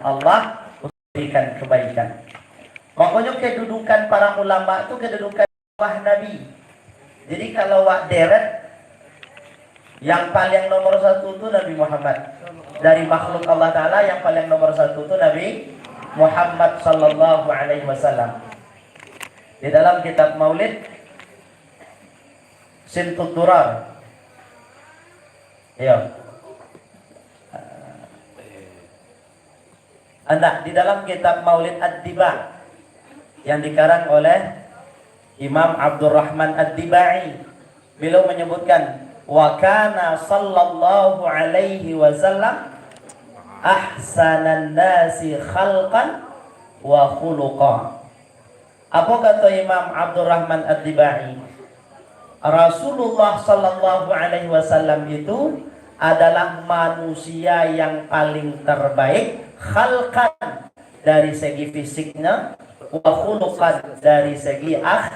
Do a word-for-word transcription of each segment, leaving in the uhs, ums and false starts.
Allah, berikan kebaikan. Makanya kedudukan para ulama tu kedudukan bawah Nabi. Jadi kalau wak deret, yang paling nomor satu tu Nabi Muhammad. Dari makhluk Allah Ta'ala yang paling nomor satu tu Nabi Muhammad sallallahu alaihi wasallam. Di dalam kitab Maulid, Sintud Durar. Iya. Anda di dalam kitab Maulid Ad-Diba yang dikarang oleh Imam Abdurrahman Ad-Dibai, beliau menyebutkan, "Wa kana sallallahu alaihi wasallam ahsanan nasi khalqan wa khuluqa." Apo kato Imam Abdurrahman Ad-Dibai? Rasulullah sallallahu alaihi wasallam itu adalah manusia yang paling terbaik khalqan, dari segi fisiknya, wa khuluqan, dari segi akh-,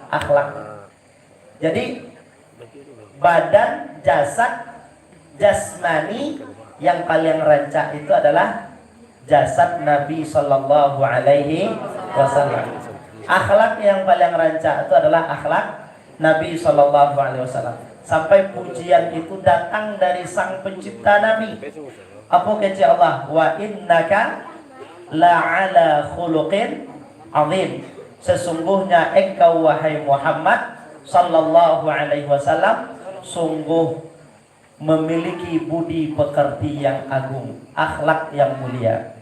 akhlak. Jadi, badan, jasad, jasmani yang paling rancak itu adalah jasad Nabi sallallahu alaihi wasallam. Akhlak yang paling rancak itu adalah akhlak Nabi sallallahu alaihi wasallam. Sampai pujian itu datang dari Sang Pencipta Nabi. Apo kecek Allah? "Wa innaka la'ala khuluqin azim." Sesungguhnya engkau, wahai Muhammad sallallahu alaihi wasallam, sungguh memiliki budi pekerti yang agung, akhlak yang mulia.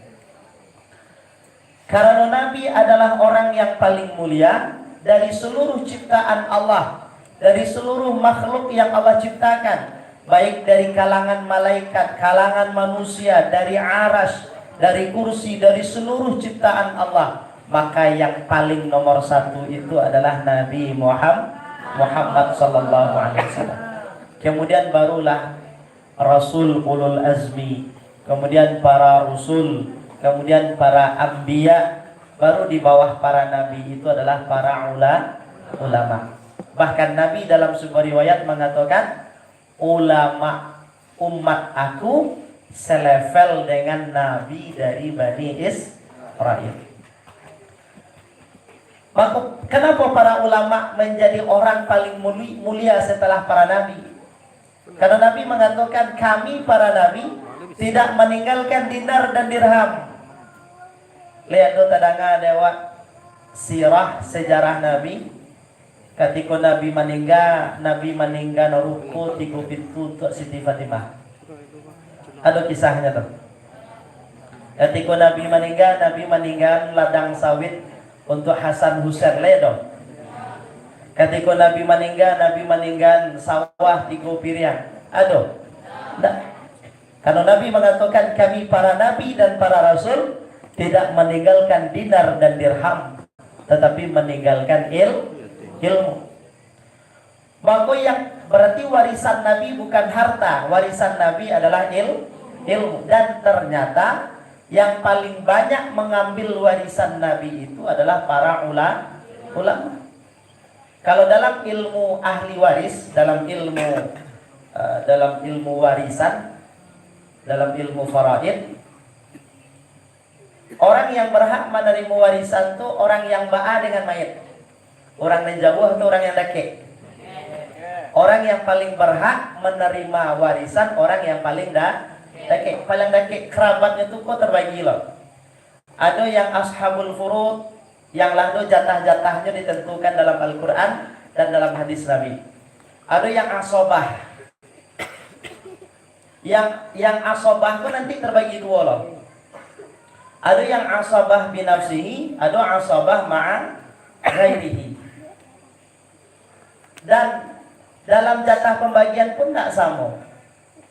Karena Nabi adalah orang yang paling mulia dari seluruh ciptaan Allah, dari seluruh makhluk yang Allah ciptakan, baik dari kalangan malaikat, kalangan manusia, dari aras, dari kursi, dari seluruh ciptaan Allah, maka yang paling nomor satu itu adalah Nabi Muham-, Muhammad sallallahu alaihi wasallam. Kemudian barulah Rasul ulul azmi, kemudian para rusul, kemudian para anbiya, baru di bawah para nabi itu adalah para ula-, ulama. Bahkan Nabi dalam sebuah riwayat mengatakan, "Ulama umat aku selevel dengan nabi dari Bani Israel." Maka, kenapa para ulama menjadi orang paling muli-, mulia setelah para nabi? Karena Nabi mengatakan, "Kami para nabi tidak meninggalkan dinar dan dirham." Lihat tu, tadanga dek awak sirah, sejarah Nabi. Katiko Nabi maningga, Nabi maningga ruko tigo pintu untuk Siti Fatimah. Ado kisahnyo tu. Katiko Nabi maningga, Nabi maningga ladang sawit untuk Hasan Husain, lai ado? Katiko Nabi maningga, Nabi maningga sawah tigo piriang, ado? Ndak. Karena Nabi mengatakan, "Kami para nabi dan para rasul tidak meninggalkan dinar dan dirham, tetapi meninggalkan il-, ilmu." Maka yang berarti warisan Nabi bukan harta, warisan Nabi adalah il-, ilmu. Dan ternyata yang paling banyak mengambil warisan Nabi itu adalah para ula-, ulama. Kalau dalam ilmu ahli waris, dalam ilmu, eh, dalam ilmu warisan, dalam ilmu faraid, orang yang berhak menerima warisan tu orang yang baa dengan mayit. Orang nan jauah tu orang yang dakek. Orang yang paling berhak menerima warisan orang yang paling da-, dakek. Paling dakek kerabatnya tu ko terbagi lo. Ado yang ashabul furud, yang lah tu jatah-jatahnyo ditentukan dalam Al-Quran dan dalam hadis Nabi. Ado yang asobah. Yang, yang asobah tu nanti terbagi duo lo. Ado yang asobah binafsihi, ado asobah ma'a ghairihi. Dan dalam jatah pembagian pun ndak samo.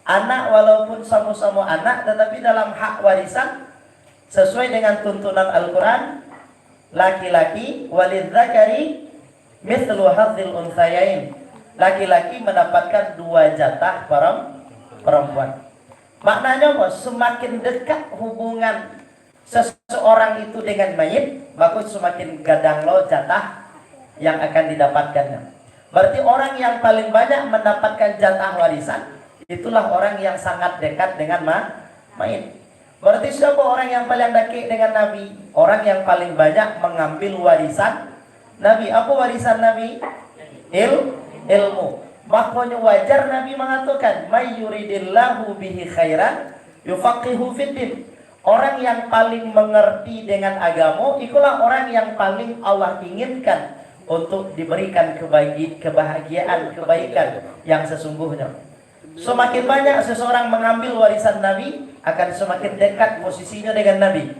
Anak walaupun samo-samo anak, tetapi dalam hak warisan sesuai dengan tuntunan Al-Quran, laki-laki, walidzakari mithlu hadzil unsayain. Laki-laki mendapatkan dua jatah perem-, perempuan. Maknanya apa? Semakin dekat hubungan seseorang itu dengan mayit, maka semakin gadang lo jatah yang akan didapatkannya. Berarti orang yang paling banyak mendapatkan jatah warisan, itulah orang yang sangat dekat dengan ma-, mayit. Berarti siapa orang yang paling dakek dengan Nabi? Orang yang paling banyak mengambil warisan Nabi. Apa warisan Nabi? Il, ilmu. Makonyo wajar Nabi mangatokan, "May yuridillahu bihi khairan yufaqihu fiddin." Orang yang paling mengerti dengan agamo, itulah orang yang paling Allah inginkan untuk diberikan kebagi-, kebahagiaan, kebaikan yang sesungguhnya. Semakin banyak seseorang mengambil warisan Nabi, akan semakin dekat posisinyo dengan Nabi.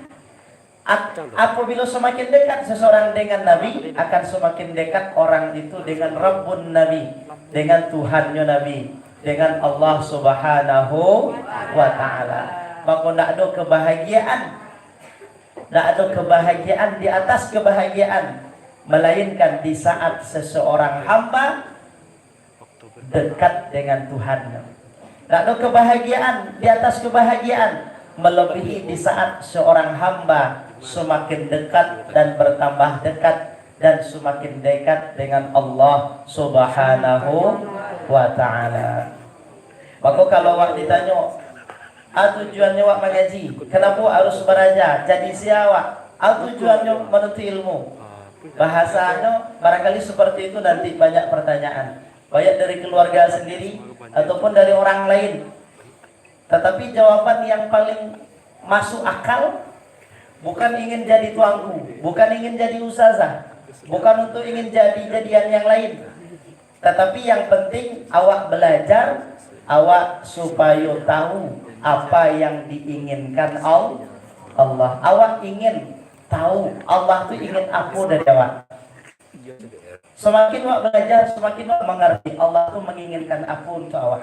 Ak-, apabila semakin dekat seseorang dengan Nabi, akan semakin dekat orang itu dengan Rabbun Nabi, dengan Tuhannyo Nabi, dengan Allah Subhanahu wa Ta'ala. Maka ndak ado kebahagiaan, ndak ado kebahagiaan di atas kebahagiaan, melainkan di saat seseorang hamba dekat dengan Tuhannya. Tak ada kebahagiaan di atas kebahagiaan, melebihi di saat seorang hamba semakin dekat dan bertambah dekat dan semakin dekat dengan Allah Subhanahu wa Ta'ala. Maka kalau awak ditanyo, "Ah, tujuannyo awak mangaji, kenapa harus baraja, jadi sia awak? Ah, tujuannyo menuntut ilmu." Bahasanyo barangkali seperti itu, nanti banyak pertanyaan, baik dari keluarga sendiri ataupun dari orang lain. Tetapi jawaban yang paling masuk akal, bukan ingin jadi tuanku, bukan ingin jadi ustazah, bukan untuk ingin jadi jadian yang lain. Tetapi yang penting awak belajar, awak supayo tahu apa yang diinginkan Al-, Allah. Awak ingin tahu Allah tu ingin apa dari awak. Semakin awak belajar, semakin awak mengerti Allah tu menginginkan apa untuk awak.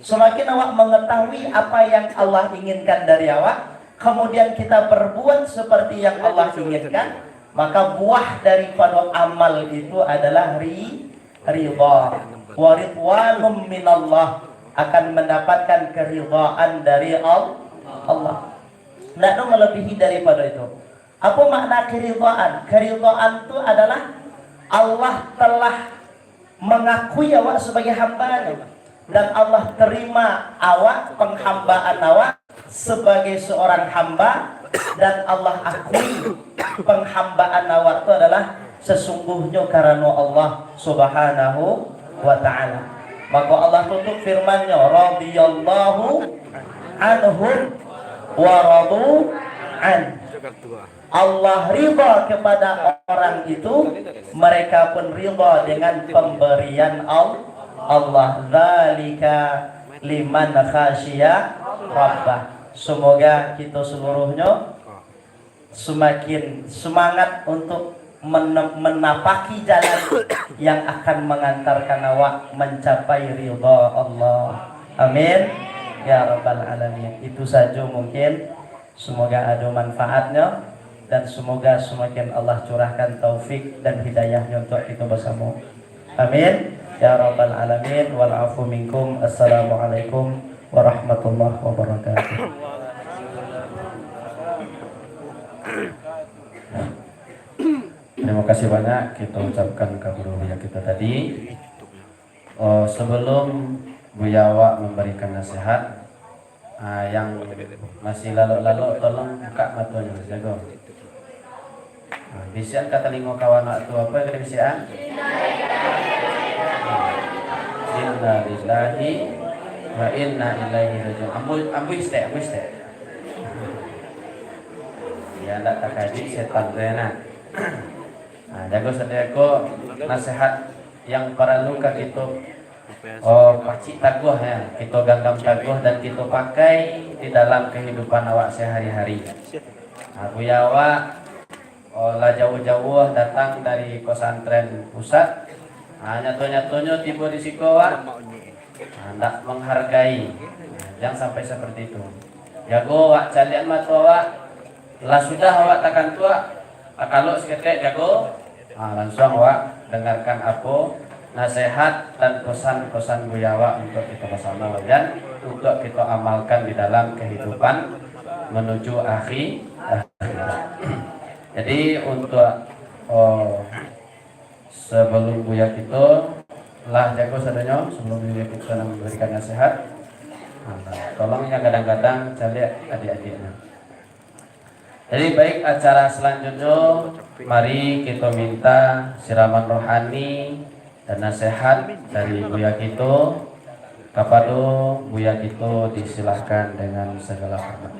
Semakin awak mengetahui apa yang Allah inginkan dari awak, kemudian kita berbuat seperti yang Allah inginkan, maka buah daripada amal itu adalah ri-, ridha. Wa ridwanum minallah, akan mendapatkan keridhaan dari Al-, Allah. Ndak ada melebihi daripada itu. Apa makna keridhaan? Keridhaan tu adalah Allah telah mengakui awak sebagai hamba-Nya, dan Allah terima awak, penghambaan awak, sebagai seorang hamba, dan Allah akui penghambaan awak tu adalah sesungguhnyo karano Allah Subhanahu wa Ta'ala. Maka Allah tutup firman-Nyo, "Radiyallahu anhum wa radu an." Allah ridha kepada orang itu, mereka pun ridha dengan pemberian Al-, Allah. "Dzalika liman khasyiya rabbah." Semoga kita seluruhnyo semakin semangat untuk men-, menapaki jalan yang akan mengantarkan awak mencapai ridha Allah. Amin, ya rabbal alamin. Itu saja mungkin. Semoga ada manfaatnya, dan semoga semakin Allah curahkan taufik dan hidayah-Nya untuk kita bersama. Amin, ya rabbal alamin. Wal afu minkum. Assalamualaikum warahmatullahi wabarakatuh. Terima kasih banyak kita ucapkan ka guru buya kita tadi. Oh, sebelum buya awak memberikan nasihat, ah, yang masih lalok-lalok, tolong buka matonyo, jago. Ah, bisiakan ka talingo kawan awak tu, apa yang dibisiakan? Innalillahi wa inna ilaihi rajiun. Ambu, ambu istek, ambu istek. Ya, ndak takajuik setan tu, ya, nah. Nah, jago sadonyo ko, nasihat yang paralu ka kito, oh, pacik taguah, ya, kito ganggam taguah dan kito pakai di dalam kehidupan awak sehari-hari. Nah, buya awak, oh, lah jauah-jauah datang dari pesantren pusat. Nah, nyato-nyatonyo tibo di siko awak, nah, ndak menghargai. Nah, jangan sampai seperti itu. Jago awak, caliak mato awak. Lah sudah awak takantuak, takalok saketek, jago. Ah, langsung awak dengarkan apo nasihat dan pesan-pesan buya awak untuk kita bersama, dan untuk kita amalkan di dalam kehidupan menuju akhi-, akhirat. Jadi, untuk, oh, sebelum buya kito, lah jago sadonyo, sebelum buya kito nak memberikan nasihat, Tolong yang gadang-gadang caliak adik-adiknya. Jadi, baik, acara selanjutnya, mari kita minta siraman rohani dan nasihat dari Buya kita. Kapado Buya kita disilahkan dengan segala hormat.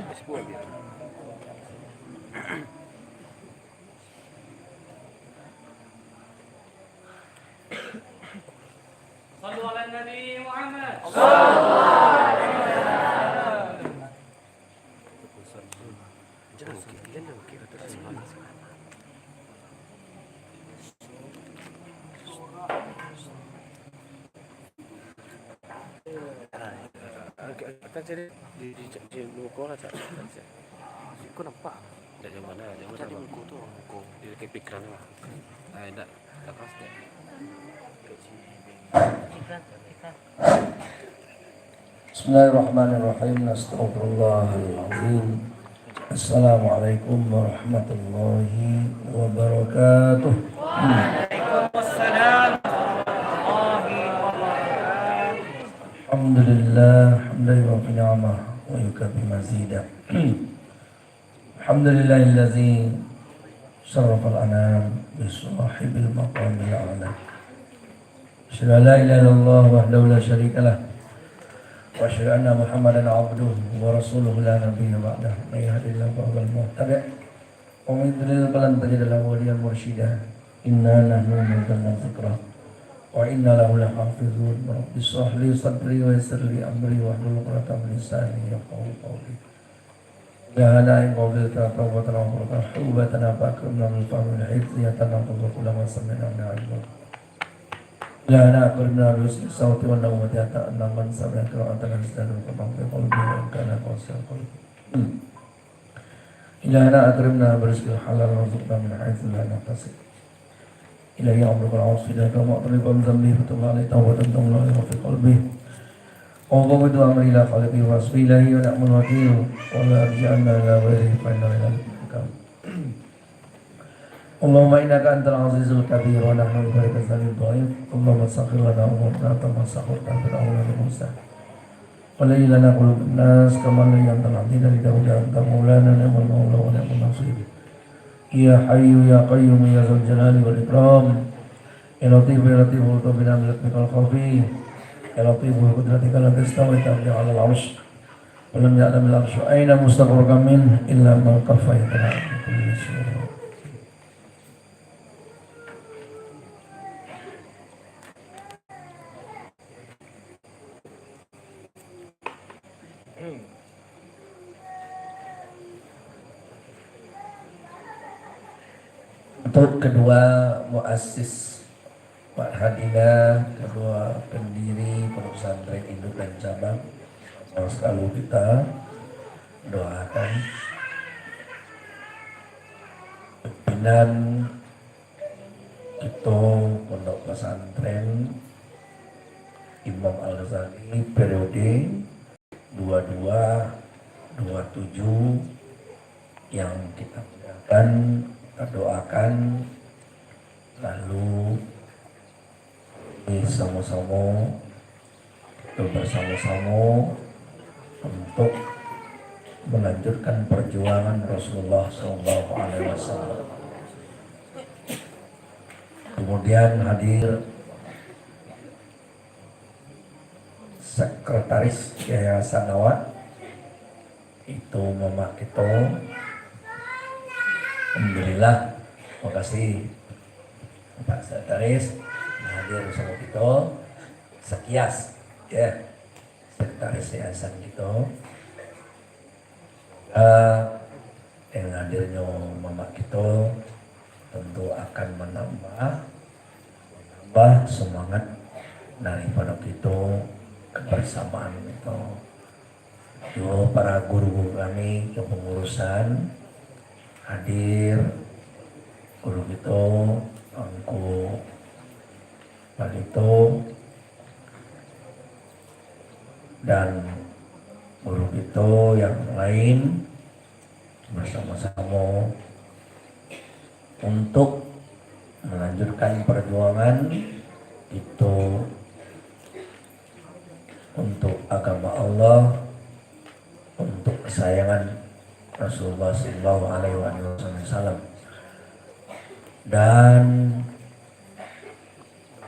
Sallu ala Nabi Muhammad. Kan saya di, di, di, di muka lah, cak. Iko nampak? Ndak jauh mana, jauh. Tadi muka tu, muka. Di dekat pikiran lah. Ah, ndak, ndak pas deh. Bismillahirrahmanirrahim. Astagfirullahaladzim. Assalamualaikum warahmatullahi wabarakatuh. Waalaikumsalam warahmatullahi wabarakatuh. Alhamdulillah, hamdan yuwafi ni'amahu wa yukafi mazidah. Alhamdulillahillazi syarrafal anam bi sahibil maqamil a'la. Asyhadu an la ilaha illallah wahdahu la syarika lah. Wa asyhadu anna Muhammadan abduhu wa rasuluhu la nabiyya ba'dah. Man yahdihillahu fahuwal muhtadi. Wa man yudlil falan tajida lahu waliyan mursyida. Inna nahnu nazzalna dzikra wa inna lahu lahafizun. Rabbi shrah li sadri wa yassir li amri wahlul 'uqdatam min lisani yafqahu qawli. Ilahana in qabilta taubatana wa qabilta taubatana fa akrimna bil fahmi wal hifzi hatta nahfaza kulla ma sami'na min ilmin. Ilahana akrimna bi husni sauti wa naumati hatta na'laman sami'na qira'atan hasanatan wa qadran fi qalbi wa in kana qasiyan qalbi. Ilahana akrimna bi rizqil halal warzuqna min haitsu la nahtasib. Ilahi amrukal aus fidaka ma'tali fam zambi fatullah alaihi taubatan tamla wa fi qalbi. Wa fawwidu amri ila khaliqi wa hasbi ilahi wa ni'mal wakil. Wa la raja'anna ila ghairi fa inna ilaihi marji'un. Allahumma innaka antal azizul kabir wa nahnu ibaduka zalil dhaif. Allahumma sakhir lana umurana kama sakharta Fir'auna li Musa. Wa layyina quluban nas kama layyanta li Dauda anta maulana ni'mal maula wa ni'man nasir. Ya Hayyu ya Qayyum ya Dzal Jalali wal Ikram. Ya Latif ya Latif ultuf bina bi lutfikal khafi. Ya Latif bi qudratika la tastawi ta'ala al arsh. Wa lam ya'lam al arsyu aina mustaqarruka min illa ma kafaitana an kulli syai'. Untuk kedua muassis Pak Hadinah, kedua pendiri Pondok Pesantren Induk dan Cabang, selalu kita doakan pimpinan kito Pondok Pesantren Imam Al-Ghazali periode dua dua dua tujuh yang kita muliakan, kita doakan, lalu ini sama-sama bersama-sama untuk melanjutkan perjuangan Rasulullah Sallallahu Alaihi Wasallam. Kemudian hadir sekretaris Yayasan Awak, itu mamak kito. Alhamdulillah, makasih Pak Sekretaris hadir bersama kito. Sekias, ya, sekretaris yayasan kito. Semoga dengan hadirnyo mamak kito tentu akan menambah, menambah semangat daripada kito, kebersamaan kito. Juo para guru-guru kami, kepengurusan hadir, guru kito, Angku Palito, dan guru kito yang lain, bersama-sama untuk melanjutkan perjuangan kito untuk agama Allah, untuk kesayangan Rasulullah sallallahu alaihi wasallam. Dan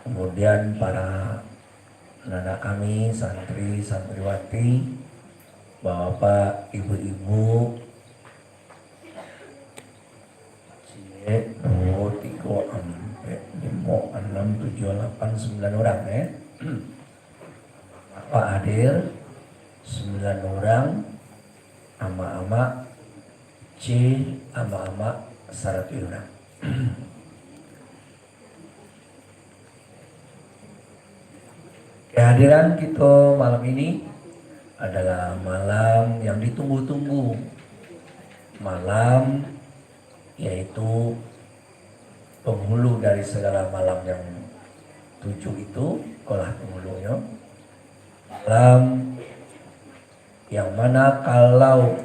kemudian para anak-anak kami, santri, santriwati, bapak, ibu-ibu, ciek, duo, tigo, ampek, limo, anam, tujuah, lapan, sambilan urang, eh. Bapak hadir, sambilan urang, amak-amak, ciek, amak-amak, saratuih urang. Kehadiran kito malam ini adalah malam yang ditunggu-tunggu. Malam, yaitu penghulu dari segala malam yang tujuh itu, ikolah penghulunyo. Malam yang mana kalau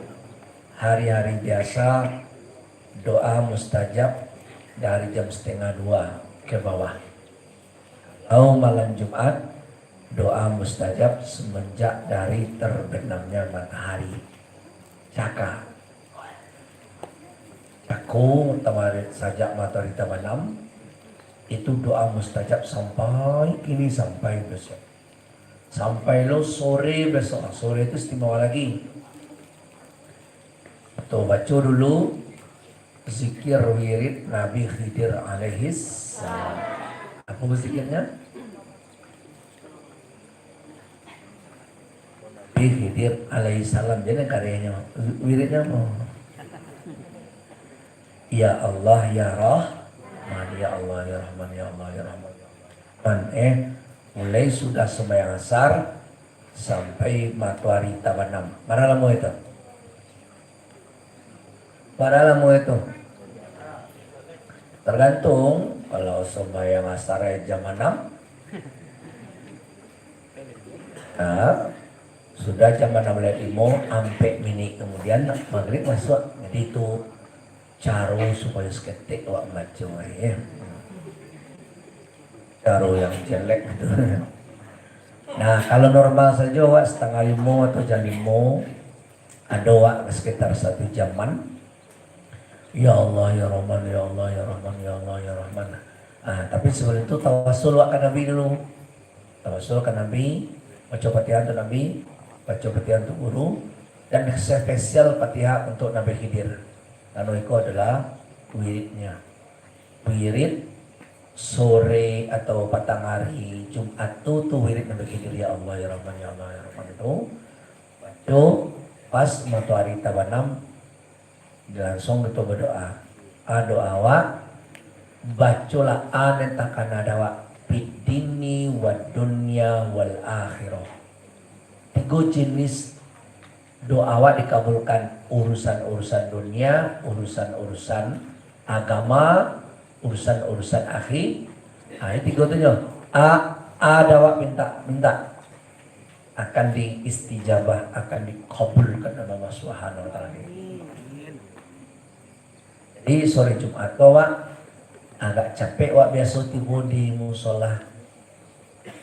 hari-hari biasa, doa mustajab dari jam setengah dua ke bawah. Kalau malam Jumat, doa mustajab semenjak dari terbenamnya matahari. Caka. Cako, matahari, sajak matahari tabanam, itu doa mustajab sampai kini, sampai besok. Sampai lo sore besok. Sore itu istimewa lagi. Tu, baco dulu zikir wirid Nabi Khidir alaihis salam. Apo zikirnyo? Nabi Khidir alaihissalam. Jadi karyonyo, wiridnyo apo? Ya Allah, ya Rahman, ya Allah, ya Rahman, ya Allah, ya Rahman, ya Allah, ya Rahman. Eh, mulai sudah sembahyang asar sampai matahari tabanam. Bara lamo itu? Bara lamo itu? Tergantung, kalau sembahyang asar jam anam, nah, sudah jam anam lewat limo, ampek minik kemudian, magrib masuk. Jadi itu caro supayo saketek awak mambaco, ya. Caro yang jelek itu. Nah, kalau normal sajo awak satangah limo atau jam limo, ado awak sekitar satu jaman. Ya Allah, ya Rahman, ya Allah, ya Rahman, ya Allah, ya Rahman. Ah, tapi sebelum itu tawasul awak ka Nabi dulu. Tawasul ka Nabi, baco Fatihah untuk Nabi, baco Fatihah untuk guru, dan spesial Fatihah untuk Nabi Khidir. Anu iko adalah wiridnya. Wirid sore atau patang hari Jumat tu, tu wirid Nabi Khidir, ya Allah, ya Rahman, ya Allah, ya Rahman tu. Baco pas matoari tabanam, langsung kito badoa. A, doa awak, bacolah a nan takana dek awak, fid dini wad dunya wal akhirah. Tigo jenis doa awak dikabulkan, urusan-urusan dunia, urusan-urusan agama, urusan-urusan akhi. Ha, ini tigo tu nyo. A, a dek awak minta, minta. Akan diistijabah, akan dikabulkan oleh Allah Subhanahu wa Taala. Jadi, sore Jumat tu awak agak capek, awak biaso tibo di musola.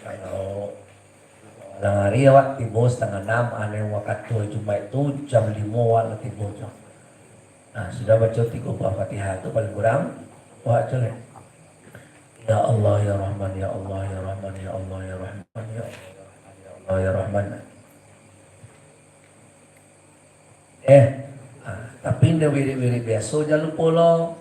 Kalau malam hari awak tibo satangah anam, aneh wakatu Jumat tu jam limo awak lah tibo tu. Nah, sudah baco tigo buah Fatihah tu paling kurang, awak tu lah. Ya Allah, ya Rahman, ya Allah, ya Rahman, ya Allah, ya Rahman, ya Allah, ya Rahman, ya Allah, ya Rahman. Eh, ah, tapi indak wirid-wirid biaso, jan lupo lo.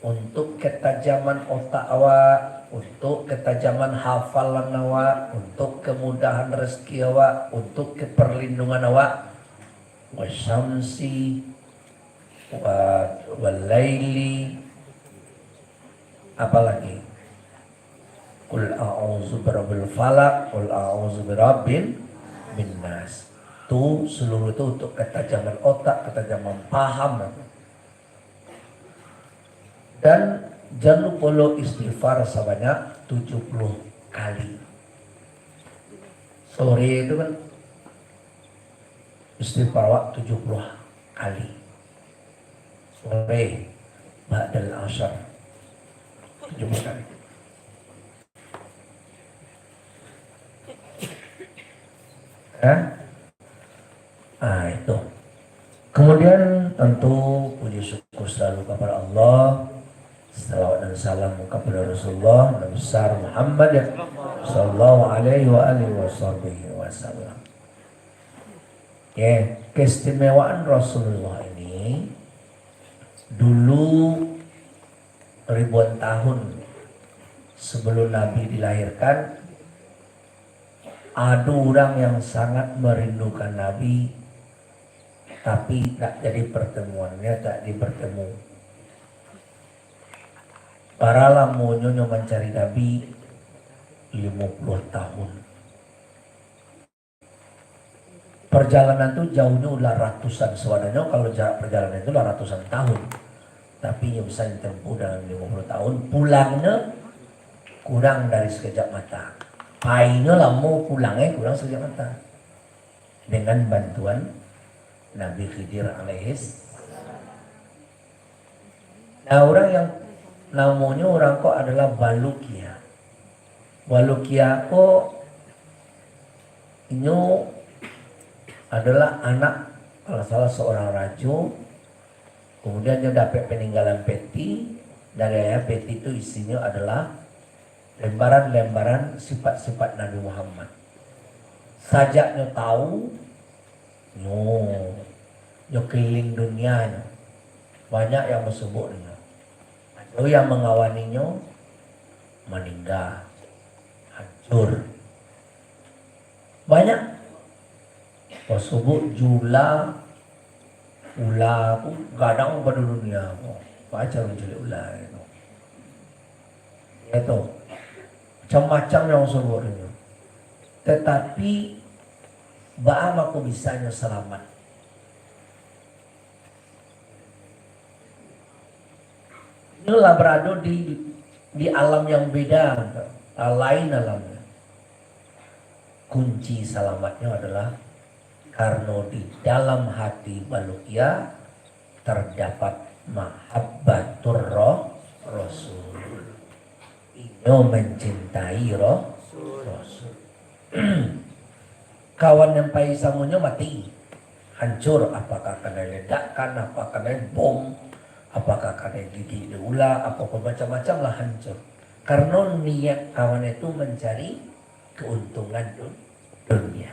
Untuk ketajaman otak awak, untuk ketajaman hafalan awak, untuk kemudahan rezeki awak, untuk keperlindungan awak. Wasyamsi, wa, walaili, apalagi? Qul a'udzu birabbil falaq, qul a'udzu birabbin binnas. Tu seluruh tu untuk ketajaman otak, ketajaman paham. Dan jan lupo lo istighfar sabanyak tujuh puluh kali. Sore tu kan istighfar awak tujuh puluh kali. Sore, ba'dal asar. Tujuh puluh kali. Ya. Ah, itu. Kemudian, tentu puji syukur selalu kepada Allah. Salawat dan salam kepada Rasulullah Nabi besar Muhammad, ya, sallallahu alaihi wa alihi wa sahbihi wasallam. Ya, keistimewaan Rasulullah ini, dulu ribuan tahun sebelum Nabi dilahirkan, ada orang yang sangat merindukan Nabi, tapi tak jadi pertemuannya, tak dibertemu. Bara lamonyo nyo mancari Nabi? Limo puluah tahun. Perjalanan tu jauhnyo ulah ratusan, sabananyo kalau jarak perjalanan tu lah ratusan tahun. Tapi nyo bisa ditempuh dalam limo puluah tahun, pulangnyo kurang dari sekejap mata. Painyo lamo, pulangnyo kurang sekejap mata. Dengan bantuan Nabi Khidir alaihis. Nah, orang yang namonyo orang ko adalah Balukia. Balukia ko inyo adalah anak salah salah seorang rajo, kemudian nyo dapek peninggalan peti dari ayah. Peti tu isinyo adalah lembaran-lembaran sifat-sifat Nabi Muhammad. Sajak nyo tahu, nyo, nyo keliling dunia nyo. Banyak yang basubuik nyo. Ado yang mangawaninyo, maningga, hancur. Banyak. Basubuik jula, ula tu gadang pado dunia ko. Baco mancaliak ula tu. Ya tu. Macam-macam yang basubuik tu. Tetapi, baa mako bisanyo salamat? Inyo lah barado di, di alam yang beda, lain alamnyo. Kunci salamatnyo adalah karano di dalam hati Balukia terdapat mahabbatur ra-, Rasul. Inyo mencintai Ra-, Rasul. Kawan yang pai samonyo mati, hancur, apakah kanai ledakan, apakah kanai bom, apakah kanai gigik dek ula, apa macam-macam lah hancur. Karano niat kawan itu mencari keuntungan dun-, dunia.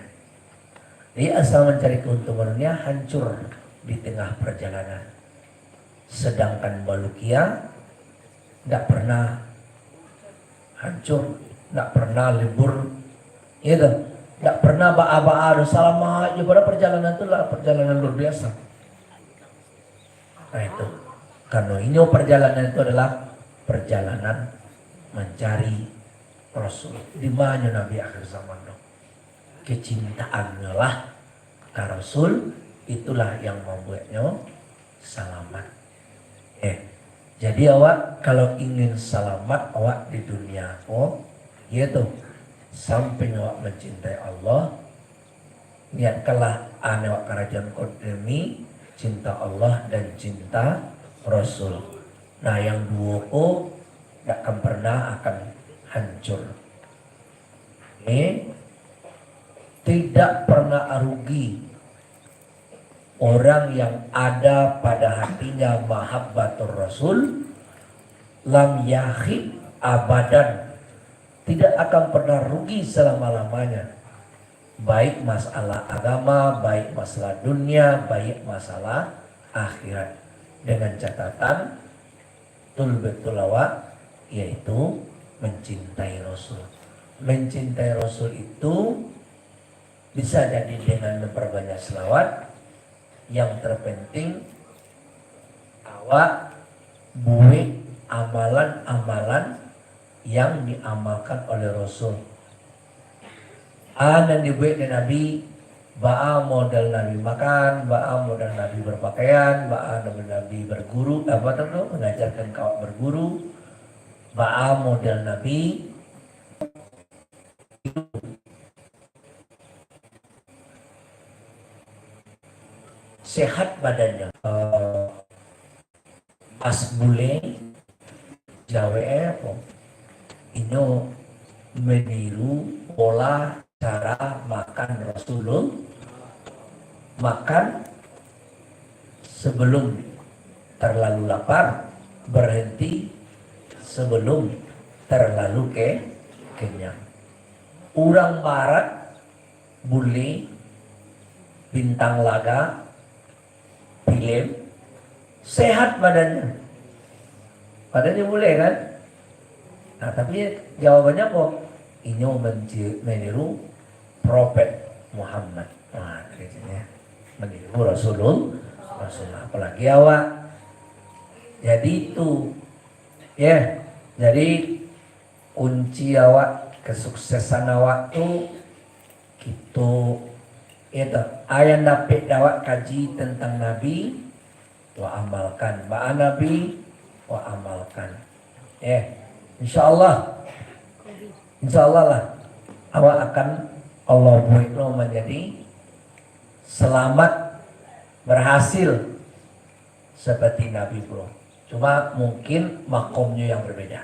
Jadi asal mencari keuntungan dunia, hancur di tengah perjalanan. Sedangkan Balukia ndak pernah hancur, ndak pernah lebur, gitu. Ndak pernah baa-baa doh, salamaik jo, padahal perjalanan tu lah perjalanan luar biasa. Nah, itu. Karano inyo perjalanan itu adalah perjalanan mancari Rasul. Di ma nyo Nabi akhir zaman tu? Kecintaannyo lah ka Rasul, itulah yang mambueknyo salamat. Eh, jadi awak kalau ingin salamat awak di dunia ko, iyo tu, samping awak mencintai Allah, niatkanlah an awak karajoan ko demi cinta Allah dan cinta Rasul. Nah, yang duo ko dak akan pernah akan hancur. Eh, tidak pernah rugi orang yang ada pada hatinya mahabbatur Rasul, lam yakhib abadan, tidak akan pernah rugi selama-lamanya, baik masalah agama, baik masalah dunia, baik masalah akhirat, dengan catatan betul-betul awak, yaitu mencintai Rasul. Mencintai Rasul itu bisa jadi dengan memperbanyak selawat. Yang terpenting, awak buek amalan-amalan yang diamalkan oleh Rasul. A nan dibuek dek Nabi, baa model Nabi makan, baa model Nabi berpakaian, baa model Nabi berguru, apa tu, mengajarkan ka awak berguru, baa model Nabi sehat badannya. Eh, Mas Bule, jawek apo? Inyo meniru pola cara makan Rasulullah. Makan sebelum terlalu lapar, berhenti sebelum terlalu ke-, kenyang. Urang barat, bule, bintang laga, film, sehat badannya. Badannya bule kan? Nah, tapi jawabannyo apo? Inyo menci-, meniru Prophet Muhammad. Nah, keceknyo meniru Rasulul-, Rasulullah. Apalagi awak. Jadi itu, ya. Jadi kunci awak, kesuksesan awak tu, kito, itu, a nan dapek dek awak kaji tentang Nabi, wa amalkan. Baa Nabi, wa amalkan. Eh, insya Allah, insya Allah lah, awak akan Allah buek lo manjadi selamat, berhasil seperti Nabi, bro. Cuma mungkin makomnyo yang berbeda.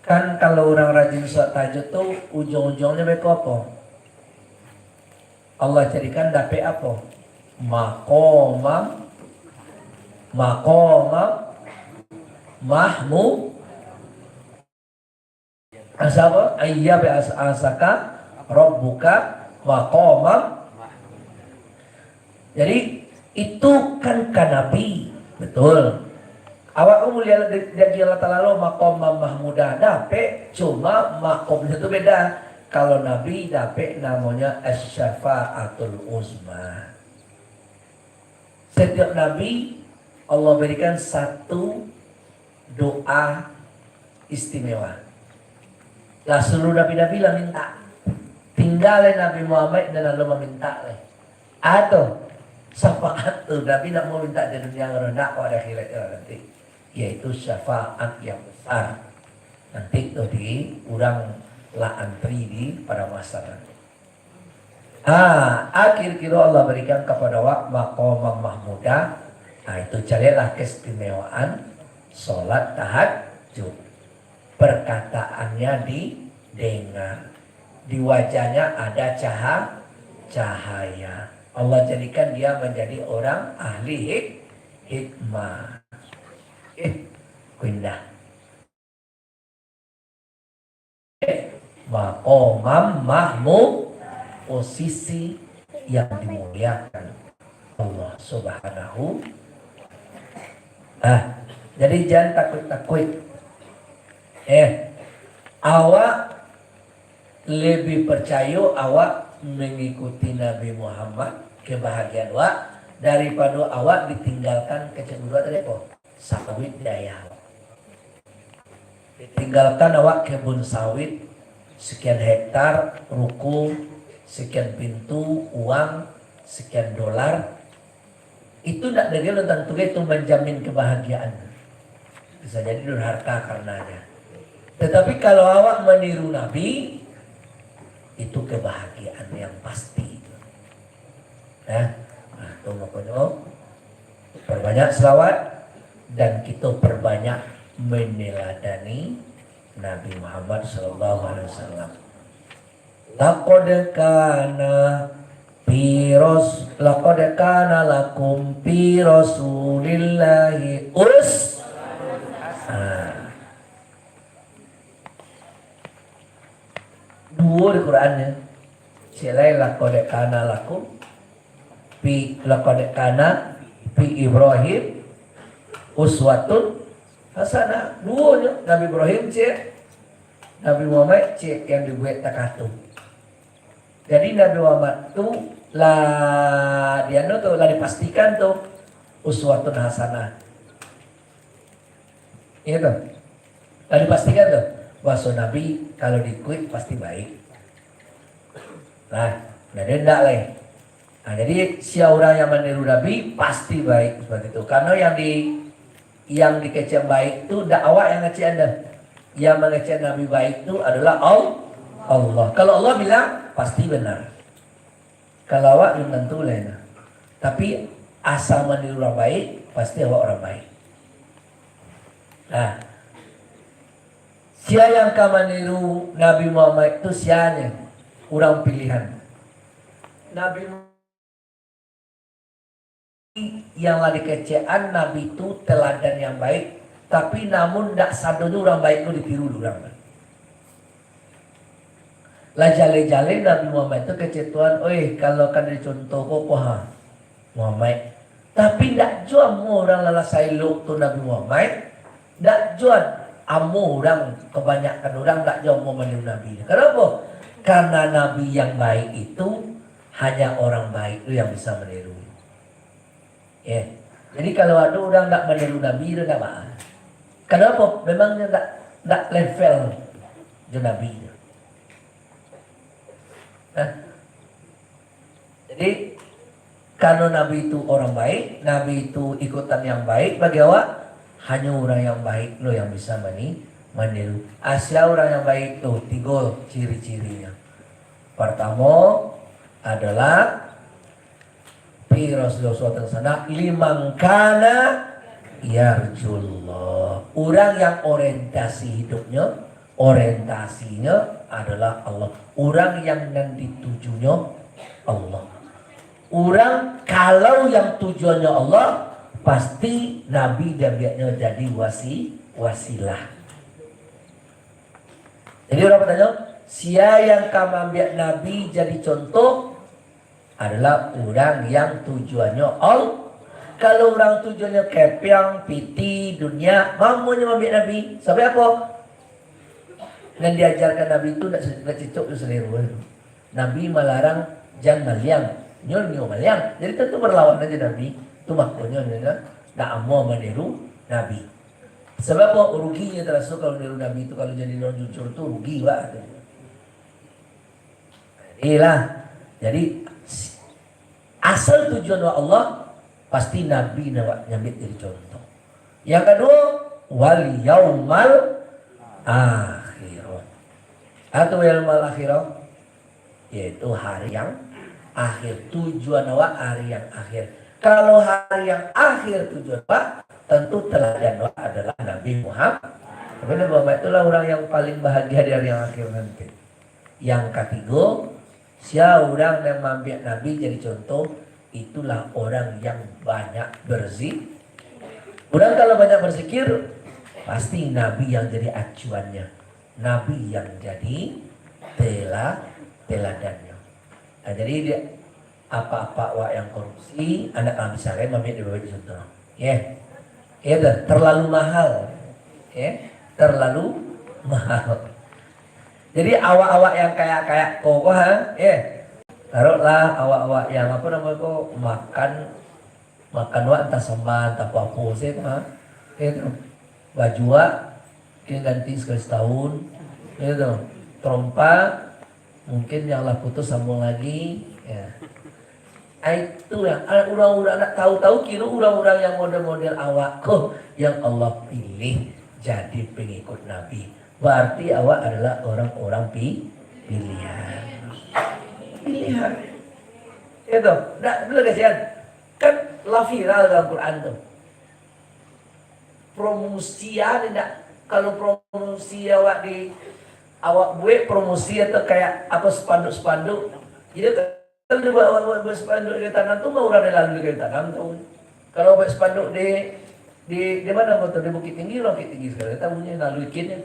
Kan kalau urang rajin salat tahajud tu, ujuang-ujuangnyo beko apo? Allah jadikan dapek apo? Maqamam, maqamam mahmud. Asa apo? Ayyab as-, asaka rabbuka maqamam. Jadi, itu kan ka Nabi, betul. Awak ko mulia di, di Allah Taala lo, maqamam mahmuda, dapek, cuma maqamnyo tu beda. Kalau Nabi dapek namonyo asy-syafaatul uzma. Setiap Nabi, Allah berikan satu doa istimewa. Lah, seluruh nabi-nabi lah mintak. Tingga lai Nabi Muhammad nan alun mamintak lai. Ado syafaat tu, Nabi nak mamintak di dunia, kalau nak, awak di akhirat je lah nanti. Yaitu syafaat yang besar. Nanti tu di urang lah antri di padang mahsyar nanti. Ha, akhir kiro Allah berikan kepada awak maqamam mahmuda. Ha, itu caliaklah keistimewaan solat tahajud. Perkataannya didengar. Di wajahnya ada caha-, cahaya. Allah jadikan dia menjadi orang ahli hik-, hikmah. Eh, indah. Maqamam mahmud, posisi yang dimuliakan Allah Subhanahu. Ah, jadi jan takuik-takuik. Eh, awak lebih percayo awak mengikuti Nabi Muhammad, kebahagiaan awak, daripado awak ditinggalkan kecek guru tadi apo? Sawit di ayah awak. Ditinggalkan awak kebun sawit, sekian hektar, ruko, sekian pintu, uang, sekian dolar. Itu ndak degelo tantu itu menjamin kebahagiaan. Bisa jadi durhaka karenanya. Tetapi kalau awak meniru Nabi, itu kebahagiaan yang pasti. Ya, nah, tu makonyo, perbanyak selawat dan kita perbanyak meneladani Nabi Muhammad sallallahu alaihi wasallam. Laqad kana fi ras-, laqad kana lakum fi Rasulillahi us-, ah. Duo di Quran nyo. Cek lai, laqad kana lakum fi, laqad kana fi Ibrahim uswatun hasanah. Duo nyo, Nabi Ibrahim cek, Nabi Muhammad cek yang dibuek takatu. Jadi Nabi Muhammad tu lah, di anu tu, lah dipastikan tu uswatun hasanah. Iyo tu. Lah dipastikan tu, bahaso Nabi kalau diikuik pasti baik. Nah, jadi ndak lai. Nah, jadi sia urang yang maniru Nabi pasti baik seperti itu. Karena yang di, yang dikecek baik tu ndak awak yang ngecek anda. Yang mengecek Nabi baik tu adalah Al-, Allah. Kalau Allah bilang, pasti benar. Kalau awak belum tentu lah itu. Tapi asa maniru urang baik, pasti awak urang baik. Nah, Sia yang ka maniru Nabi Muhammad tu sianyo? Urang pilihan. Nabi yang lah dikecekan, Nabi tu teladan yang baik, tapi namun dak sadonyo urang baik tu ditiru dek urang. Lah jaleh-jaleh Nabi Muhammad tu kecek Tuhan, "Oi, kalau kan dicontoh ko, ko ha, Muhammad." Tapi ndak juo amuah urang lah, lah saelok tu Nabi Muhammad, ndak juo amuah urang, kebanyakan urang ndak juo amuah maniru Nabi. Kenapa? Karena Nabi yang baik itu hanya orang baik tu yang bisa meniru. Ya. Jadi kalau ada urang ndak maniru Nabi tu ndak baa. Kenapa? Memang nyo ndak, ndak level jo Nabi tu. Nah. Jadi, karena Nabi itu orang baik, Nabi itu ikutan yang baik, bagi awak, hanya orang yang baik lo yang bisa mani-, maniru. Asia orang yang baik tu, tiga ciri-cirinya. Pertama adalah, pi Rasulullah sallallahu alaihi wasallam, "Liman kana yarjullah." Orang yang orientasi hidupnya, orientasinyo adalah Allah. Urang yang nan ditujunyo Allah. Urang kalau yang tujuannyo Allah, pasti Nabi diambiaknyo jadi wasi-, wasilah. Jadi urang batanyo, sia yang ka maambiak Nabi jadi contoh? Adalah urang yang tujuannyo Allah. Kalau urang tujuannyo kepiang, piti, dunia, mamonyo maambiak Nabi. Sabab apo? Nan diajarkan Nabi tu ndak se-, ndak cocok jo selera. Nabi malarang, "Jan maliang." Nyo, nyo maliang. Jadi, tantu berlawan aja Nabi. Tu makonyo nyo ndak amuah maniru Nabi. Sabab apo? Ruginyo taraso kalau niru Nabi tu, kalau jadi urang jujur tu rugi, Pak. Iyolah. Jadi, asal tujuan awak Allah, pasti Nabi nan awak nyambiak jadi contoh. Yang kaduo, wal yaumal akhir. Atau yaumal akhir, yaitu hari yang akhir. Tujuan awak hari yang akhir. Kalau hari yang akhir tujuan awak, tentu teladan awak adalah Nabi Muhammad. Tapi Nabi Muhammad itulah orang yang paling bahagia di hari yang akhir nanti. Yang katigo, sia urang nan maambiak Nabi jadi contoh, itulah orang yang banyak berzi-, urang kalau banyak berzikir, pasti Nabi yang jadi acuannya, Nabi yang jadi tela-, teladannyo. Nah, jadi dia, apak-apak awak yang korupsi, anak kami sarai maambiak di bawah contoh. Ya. Ya tu, terlalu mahal. Ya, terlalu mahal. Jadi awak-awak yang kayak-kayak ko, ha, ya. Taruhlah awak-awak yang apa nama ko, makan, makan wak entah sambal, entah apa-apa saja, ha. Ya tu. Baju wak mungkin ganti sekali setahun. Ya tu. Terompa, mungkin yang lah putus sambung lagi. Ya. Ah, itu yang, ah, urang-urang nak tahu-tahu, kira urang-urang yang model-model awak ko yang Allah pilih jadi pengikut Nabi. Berarti awak adalah orang-orang pi-, pilihan. Pilihan. Itu, ndak, betul kasihan. Kan lah viral dalam Quran tu. Promosi ah, ni ndak, kalau promosi awak di, awak buek promosi atau kayak apa, spanduk-spanduk. Jadi kalau dia buat, buat, buat, buat spanduk di tanam tu, mah urang yang lalu di tanam tu. Kalau buat spanduk di, di, di mana tu, di Bukittinggi, urang Bukittinggi sekali tahu nyo lalu ikinnyo.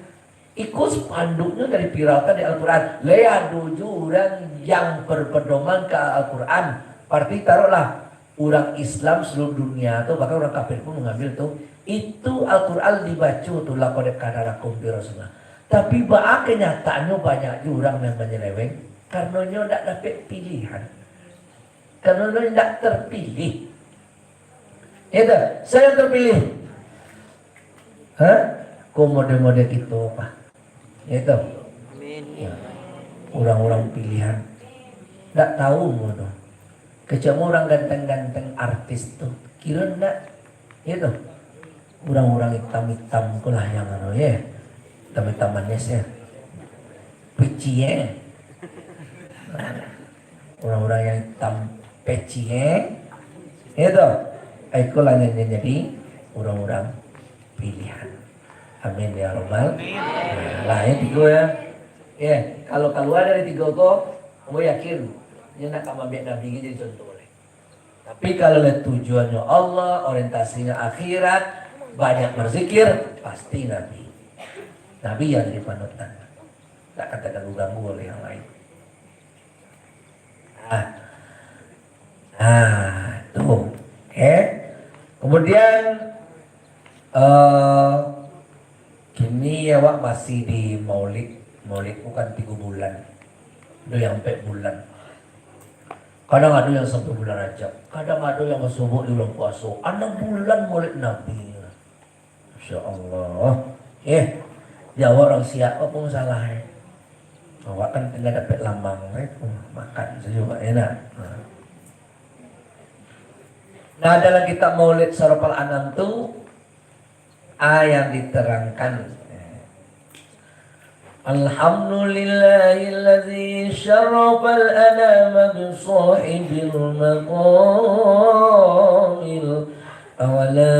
Iko spanduknyo dari viralkan di Al-Quran. Lai ado juo urang yang berpedoman ka Al-Quran. Berarti taruhlah, urang Islam seluruh dunia tu, bahkan urang kafir pun mengambil tu, itu Al-Quran dibaco tu, "Laqad kana lakum fi Rasulillah." Tapi baa kenyataannyo banyak juo urang yang manyeleweng, karano nyo ndak dapek pilihan. Karano nyo ndak terpilih. Itu, saya terpilih. Hah? Ko mode-mode kito, Pak. Itu. Amin. Ya. Urang-urang pilihan. Ndak tahu mo tu. Kecamo urang ganteng-ganteng artis tu. Kira ndak? Itu. Urang-urang itam-itam ko lah yang anu, ya. Itam-itam manis, ya. Peci, ya. Urang-urang yang itam peci, eh? Itu. Ikolah yang jadi urang-urang pilihan. Amin ya rabbal. Amin. Nah, lah, yang tigo ya. Ya, kalau kalua dari tigo ko, ambo yakin, nyo nak ka maambiak Nabi ko jadi contoh lai. Tapi kalau lah tujuannyo Allah, orientasinyo akhirat, banyak berzikir, pasti Nabi. Nabi yang jadi panutan. Tak akan terganggu-ganggu oleh yang lain. Nah, nah, tu. Eh, kemudian, eh, kini awak masih di Maulid. Maulid bukan tigo bulan. Ado yang ampek bulan. Kadang ado yang sampai bulan Rajab. Kadang ado yang masuk di bulan puaso. Anam bulan Maulid Nabi. Masya Allah. Eh, di awak urang siap, apo masalah, eh? Awak kan tinggal dapek lamang, eh, makan sajo, Pak, enak. Nah. Nah, dalam kitab Maulid Sarofal Anam tu, ah, yang diterangkan, eh, Alhamdulillahilladzi syarrafal anama bi sahibil maqamil a'la.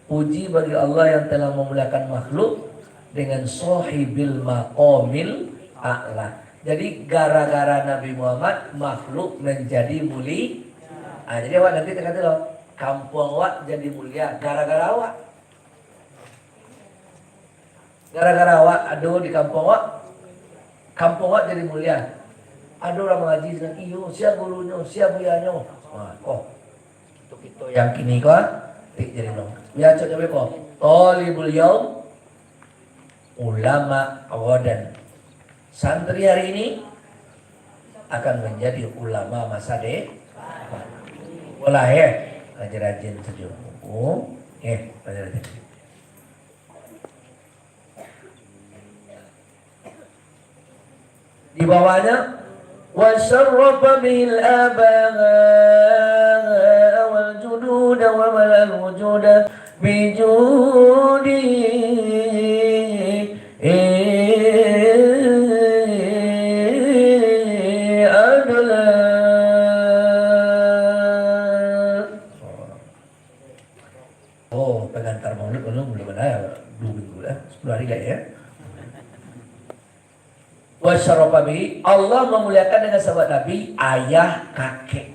Puji bagi Allah yang telah memuliakan makhluk dengan sahibil maqamil a'la. Jadi, gara-gara Nabi Muhammad, makhluk menjadi muli-, ah, jadi awak nanti tengah tu loh, kampuang awak jadi mulia gara-gara awak. Gara-gara awak ado di kampuang awak, kampuang awak jadi mulia. Ado urang mangaji sinan, iyo, sia gurunyo, sia buyanyo. Nah, ko. Kito-kito yang kini ko, tik jadi lo. Biaso nyo ko, talibul yaum, ulama ghadan. Santri hari ini akan menjadi ulama masa depan. Polah, eh, rajin-rajin sajo. Oh, eh, rajin-rajin. Di bawahnya, wa syarrafa bihil aba wal jududa wa malal wujuda bi judi adla. Oh, pengantar maulid belum, belum ada, dua minggu lah, sepuluh hari lagi ya. Wa syarrafa bihi, Allah memuliakan dengan sabab Nabi, ayah, kakek.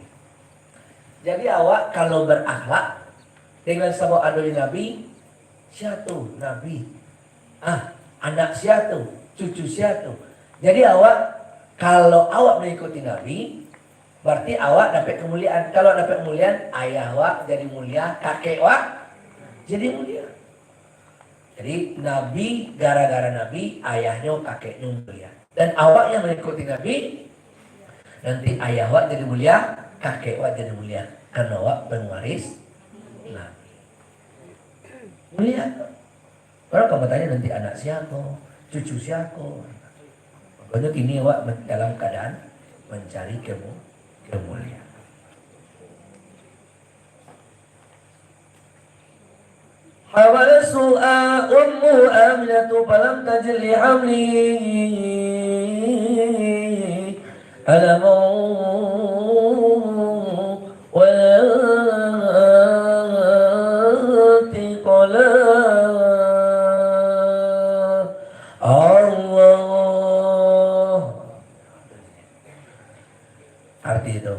Jadi awak kalau berakhlak dengan sabab adonyo Nabi, sia tu Nabi? Ah, anak sia tu? Cucu sia tu? Jadi awak, kalau awak mengikuti Nabi, berarti awak dapek kemuliaan. Kalau dapek kemuliaan, ayah awak jadi mulia, kakek awak jadi mulia. Jadi, Nabi, gara-gara Nabi, ayahnyo, kakeknyo mulia. Dan awak yang mengikuti Nabi, nanti ayah awak jadi mulia, kakek awak jadi mulia. Karena awak pewaris Nabi. Mulia. Orang akan bertanya nanti anak siapa, cucu siapa. Makanya kini awak men-, dalam keadaan mencari kemu-, kemuliaan. Habalathu ummuhu Aminatu falam tajid li hamlihi alaman wala thiqala. Allah. Arti itu,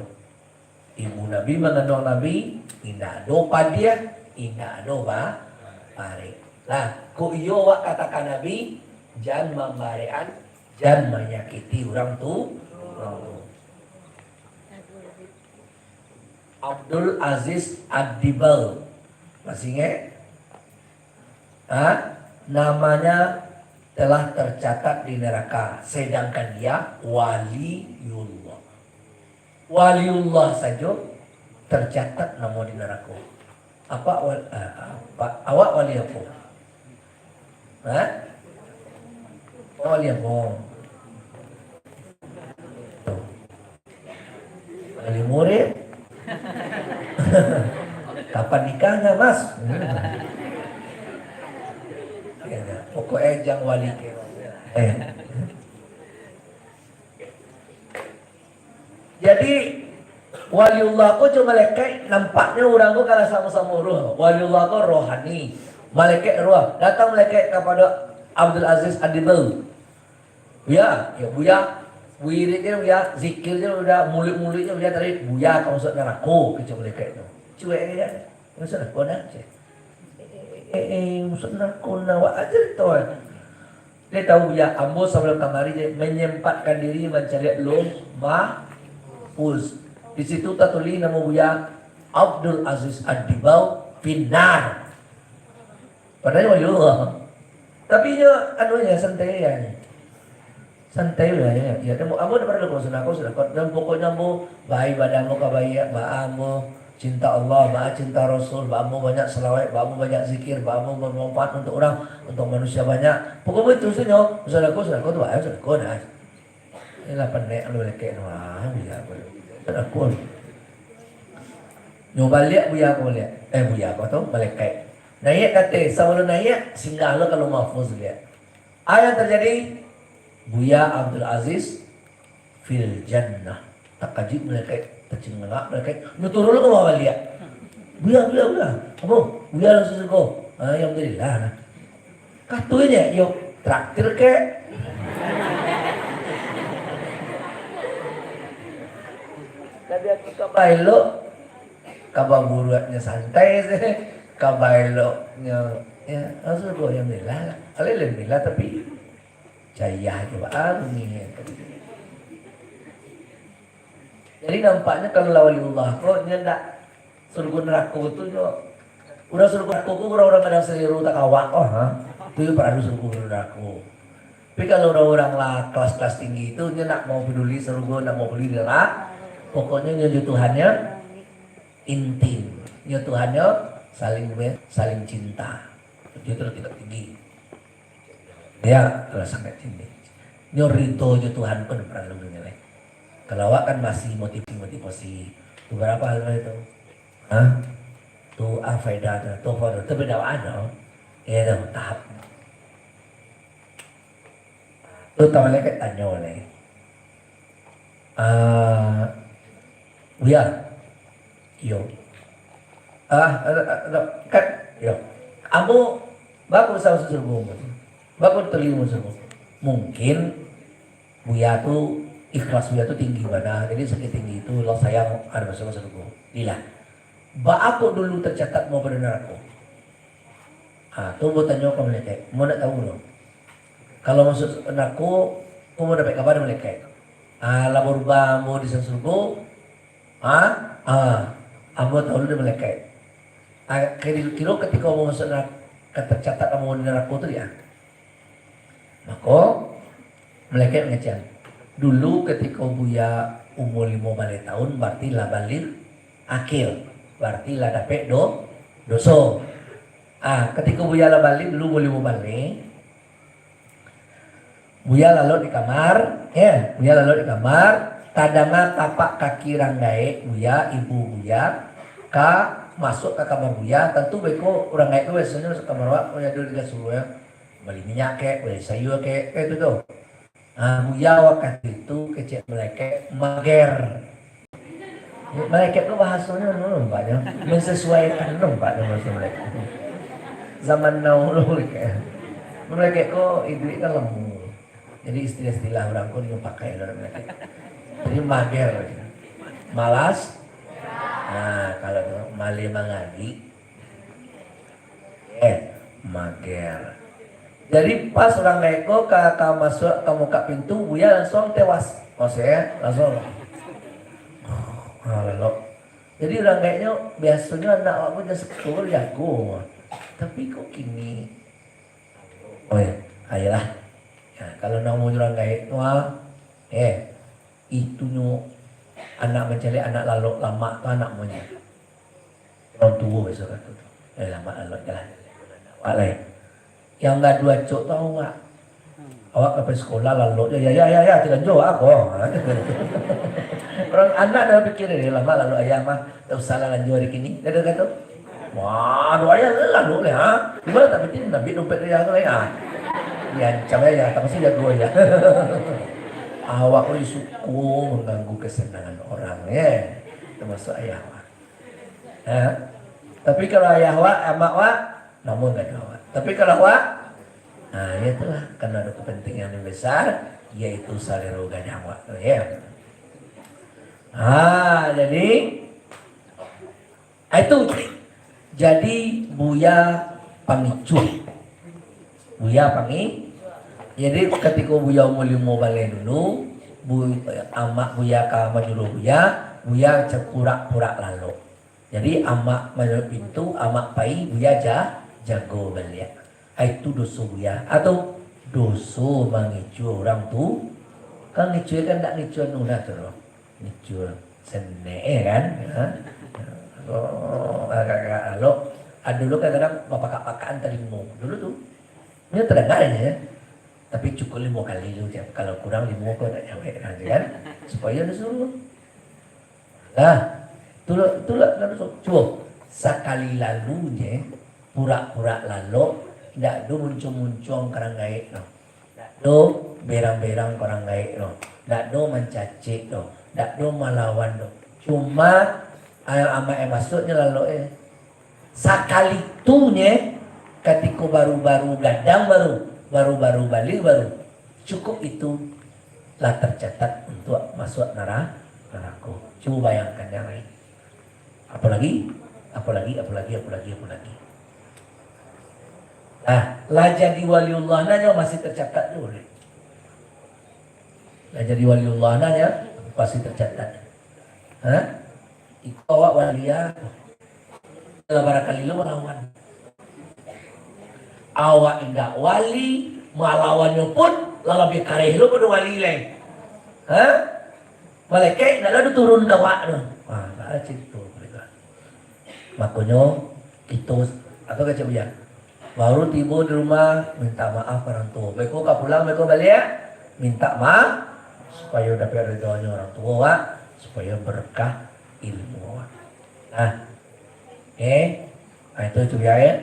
ibu Nabi manganduang Nabi, indak ado padiah, indak ado ba-, barek. Lah, kok iyo awak katakan Nabi, jan mambarekan, jan manyakiti urang tu, urang tu. Abdul Aziz Ad-Dibal. Masih ingat? Ha? Namanya telah tercatat di neraka, sedangkan dia waliullah. Waliullah sajo tercatat namo di neraka. Apa wal-, ah, apa, awak wali apa? Ha? Wali apa? Tuh. Wali murid. Kapan nikahnya, Mas? Hmm. Ya, ya. Pokoknya jangan wali. Eh. Jadi, Waliullah ko jo malaikat, nampaknyo urang ko kalau samo-samo roh. Waliullah ko rohani, malaikat roh. Datang malaikat kapado Abdul Aziz Ad-Dabbagh. Buya, yo Buya, wirid je Buya, zikir je Buya, muluik-muluik je Buya tadi, Buya ka masuak narako, kecek malaikat tu. Cuek je kan. Masuak narako nah, cek. Eh, eh, eh, masuak narako nah, wak aja tu. Dia tahu Buya, ambo sabalum kamari je menyempatkan diri mancaliak Lauh Mahfuz. Di situ tatulih namo Buya, Abdul Aziz Ad-Dabbagh finnar. Padahal waliullah. Tapi nyo anu nyo santai nyo. Santai lah nyo. Ya, ambo, ambo dak pernah lupo sunah ko, sunah ko. Dan pokoknyo ambo baibadah ambo ka baiak, baa ambo cinta Allah, baa cinta Rasul, baa ambo banyak salawat, baa ambo banyak zikir, baa ambo bermanfaat untuk orang, untuk manusia banyak. Pokok itu sajo. Sunah ko, sunah ko tu baa, sunah ko nah. Iyolah panek lu lekek tu. Ah, Buya ko. Sunah ko. Nyo baliak Buya ko baliak. Eh, Buya ko tu malaikat. Naiak ka ateh, sabalum naiak, singgah lo ka Lauh Mahfuz liak. A yang terjadi, Buya Abdul Aziz fil jannah. Takajuik malaikat, tacingangak malaikat, nyo turun lo ka bawah baliak. Buya, Buya, Buya. Apo? Buya lah masuak surgo. Ah, alhamdulillah lah. Katonyo, yo, traktir kek. Tapi aku ka baelok, ka baburuaknyo santai se, ka baeloknyo, ya, langsung ko, alhamdulillah lah. Alhamdulillah, tapi cayah je, Pak, ah, bunyi. Jadi, nampaknyo kalau lah waliullah ko, nyo ndak surgo narako tu nyo, urang surgo narako ko urang-urang kadang salero takawak ko, ha. Tu paralu surgo narako. Tapi kalau urang-urang lah kelas-kelas tinggi tu, nyo ndak mau peduli surgo, ndak mau peduli nerako. Pokoknyo nyo jo Tuhannyo intim. Nyo Tuhannyo saling be-, saling cinta. Nyo tu tingkat tinggi. Ya, kalau sangat tinggi. Nyo ridho jo Tuhan pun paralu nyo lai. Kalau awak kan masih motivasi-motivasi. Tu berapa hal itu? Hah? Tu ah, faedah tu, tu faedah tu, beda ado. Iya tu, tahap. Tu tahu malaikat tanyo lai. Ah, Buya. Iyo. Ah, ada, ada, kan? Iyo. Ambo, baa kok bisa masuak surgo? Baa kok diterima surgo? Mungkin Buya tu, ikhlas Buya tu tinggi bana. Jadi, saking tinggi tu, lah sayang ado masuak surgo. Iyolah. Baa kok dulu tercatat mau pado narako? Ha, tu ambo tanyo ka malaikat. Ambo ndak tahu lo. Kalau masuak narako, ko ambo dapek kaba dari malaikat. Ah, lah barubah ambo di surgo. Ah, ah, ambo tahu lo dari malaikat. Ah, kiro-kiro katiko ambo masuak nar-, ka tercatat ambo di narako tu, ya. Mako, malaikat mangecek, dulu katiko Buya umua limo baleh taun, barati lah baligh akil, barati lah dapek do-, doso. Ah, katiko Buya lah baligh, dulu umua limo baleh, Buya lalok di kamar, ya, Buya lalok di kamar, tadanga tapak kaki urang gaek Buya, ibu Buya, ka masuak ka kamar Buya, tantu beko urang gaek tu biasonyo masuak kamar awak, kalau ado di kasur, ya. Bali minyak kek, bali sayua kek, kek itu tu. Ah, Buya wakatu itu kecek malaikat mager. Malaikat tu bahasonyo anu nampaknyo, mensesuaikan nampaknyo bahaso malaikat. Zaman now lo malaikat. Malaikat ko iduik kan lamo. Jadi istilah-istilah urang ko nyo pakai lo malaikat. Jadi mager. Malas. Nah, kalau tu maleh mangagi. Eh, mager. Jadi pas urang gaek ko ka, ka masuak, ka mukak pintu, Buya langsuang tewas. Maksudnyo, langsuang. Ah, lalok. Jadi urang gaeknyo, biasonyo anak awak ko jan siko jago. Tapi kok kini, oh ya, ayolah. Ya, kalau namo urang gaek tu, ah, eh, itunyo anak mancaliak anak lalok lamak tu anak monyo. Urang tuo biaso kato tu. Eh, lamak lalok jalan. Awak lai. Yang gaduah acok tu awak. Awak ka pai sekolah lalok je. Ya, ya, ya, ya, tilanjo awak ko. Urang anak dah pikir, eh, lamak lalok ayah mah. Tak usah lah lanjo hari kini. Dah, dah kato. Wah, doa ayah lalok lah, ha. Di mano tak piti, ambiak dompet ayah tu lai, ha. Diancam ayah, tak pasti jago ayah. Awak ko suko mangganggu kesenangan orang, ya. Tamasuak ayah awak. Ha? Tapi kalau ayah awak, amak awak, namuah gaduah awak. Tapi kalau awak, ha, ya itulah, karena ada kepentingan yang besar, yaitu salero gadang awak tu, ya. Ha, jadi, ah, itu. Jadi, Buya pangicuah. Buya pangi-, jadi, katiko Buya umua limo baleh dulu, bu-, amak Buya ka manyuruah Buya, Buya ca-, purak-purak lalok. Jadi, amak manutuik pintu, amak pai, Buya ja-, jago baliak. Ah, itu doso Buya. Atau doso mangicuah urang tu. Kan ngicuah kan ndak ngicuah anu lah tu. Ngicuah senek, eh, kan? Ha? Oh, agak-agak lalok. Ah, dulu kan kadang bapakak-pakakan talingo. Dulu tu. Nyo tadanga nyo, ya. Tapi cukuik limo kali tu, kalau kurang limo ko ndak nyawek lah, kan? Supayo disuruah. Nah, itulah, itulah, cubo. Sakali lalu je, purak-purak lalok, ndak do muncuang-muncuang karang gaek tu. Ndak do berang-berang karang gaek tu. Ndak do mancacek tu. Ndak do malawan tu. Cuma, a-, amak e masuaknyo lalok e. Sakali tu nye, katiko baru-baru gadang baru, baru-baru bali baru, cukuik itu lah tercatat untuak masuak nara-, narako. Cubo bayangkan yang lain. Apolagi, apolagi, apolagi, apolagi, apolagi. Nah, lah jadi waliullah nah nyo masih tercatat tu, deh. Lah jadi waliullah nah nyo masih tercatat. Ha? Iko awak wali a. Lah barakali lo malawan. Awak indak wali, malawannyo pun lah labiah kareh lo pado wali lai. Ha? Malaikat indak lah turun ka awak tu. Ha, baa carito mereka. Makonyo, kito, atau kecek Buya, baru tibo di rumah, mintak maaf ka urang tuo. Beko ka pulang, beko baliak, mintak maaf, supayo dapek ridonyo urang tuo, wak, supayo berkah ilmu, wak. Nah, eh, nah, itu, itu Buya, ya.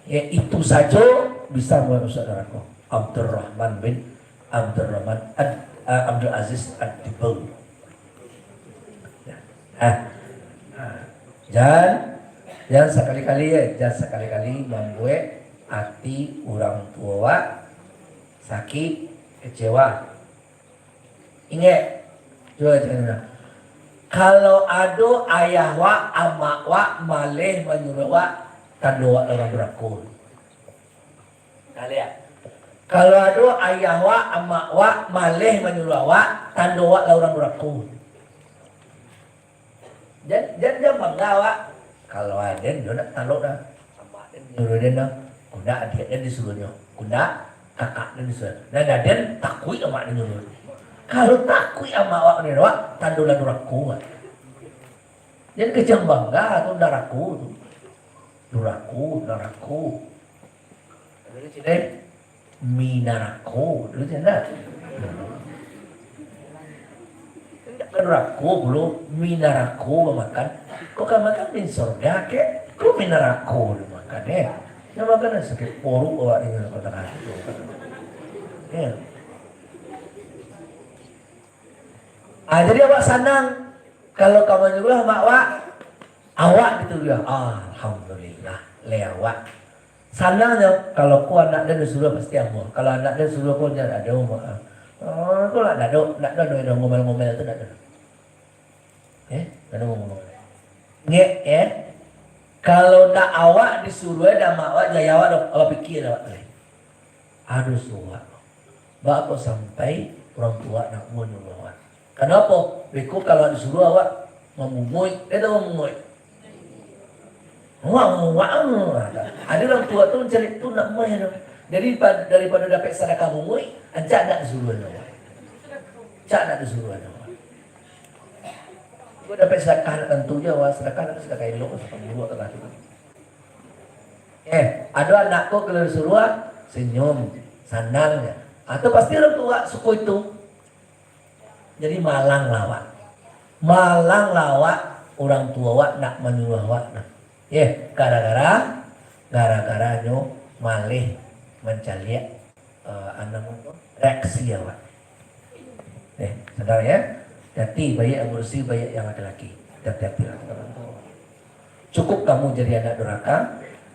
Ya, itu sajo bisa masuak narako. Abdurrahman bin Abdurrahman Ad-, ah, Abdul Aziz Ad-Dibawi. Ah, ah. Jan, jan sakali-kali, eh, jan sakali-kali mambuek ati urang tuo wak sakik, kecewa. Ingek, cubo cakap, kalau ado ayah wak, amak wak, maleh manyuruah wak, tando wak lah urang durako. Nah, liek. Kalau ado ayah wak, amak wak, maleh manyuruah awak, tando wak lah urang durako. Jan, jan, jan bangga awak. Kalau aden, dio ndak talok dah. Amak den nyuruah den dah. Kok ndak adiak den disuruahnyo. Kok ndak kakak den disuruah. Nah, dah den takuik amak den nyuruah. Kalau takuik amak awak nyuruah awak, tando lah durako awak. Jan kecek bangga tu, durako tu. Durako, durako. Dulu cina, mi narako. Dulu cina. Indak ka durako pulo, mi narako bamakan. Kok ka makan mi sorga kek? Kok mi narako dimakan, eh? Nan makan sakik poruik awak dengan kota kaki tu. Ya. Ah, jadi awak sanang. Kalau ka manyuruah amak awak, awak dituruah. Alhamdulillah, leh awak. Sanangnyo, kalau ko anak den disuruah pasti amuah. Kalau anak den disuruah ko jan ado, ah. Oh, ko lah ndak ado, ndak ado, ado ngomel-ngomel tu ndak ado. Eh, ndak ado ngomel-ngomel. Ngek, eh. Kalau ndak awak disuruah, ndak amak awak, jan awak, awak pikia awak tu. Aduh, suwak. Baa kok sampai urang tuo nak manyuruah awak? Kanapo? Beko kalau disuruah awak mamunguik, dia tahu mamunguik. Wah, wah, wah. Ada orang tua tu mencari tu nak main tu. Jadi pa-, daripada dapat sadakah munguik, ancak nak disuruah awak. Ancak nak disuruah awak. Kau dapat sadakah nak tantu je, wah, sadakah nak sadakah elok, sadakah buruk, sadakah tu. Eh, ado anak ko kalau disuruah, senyum, sanang je. Ah, tu pasti urang tuo suko itu. Jadi, malang lah awak. Malang lah awak, urang tuo awak nak manyuruah awak nah. Ye, gara-gara, gara-gara nyo maleh mancaliak, eh, anu, reaksi awak. Eh, sadar ya. Hati, baik yang bersih, baik yang laki-laki. Hati-hatilah, teman-teman. Cukup kamu jadi anak durhaka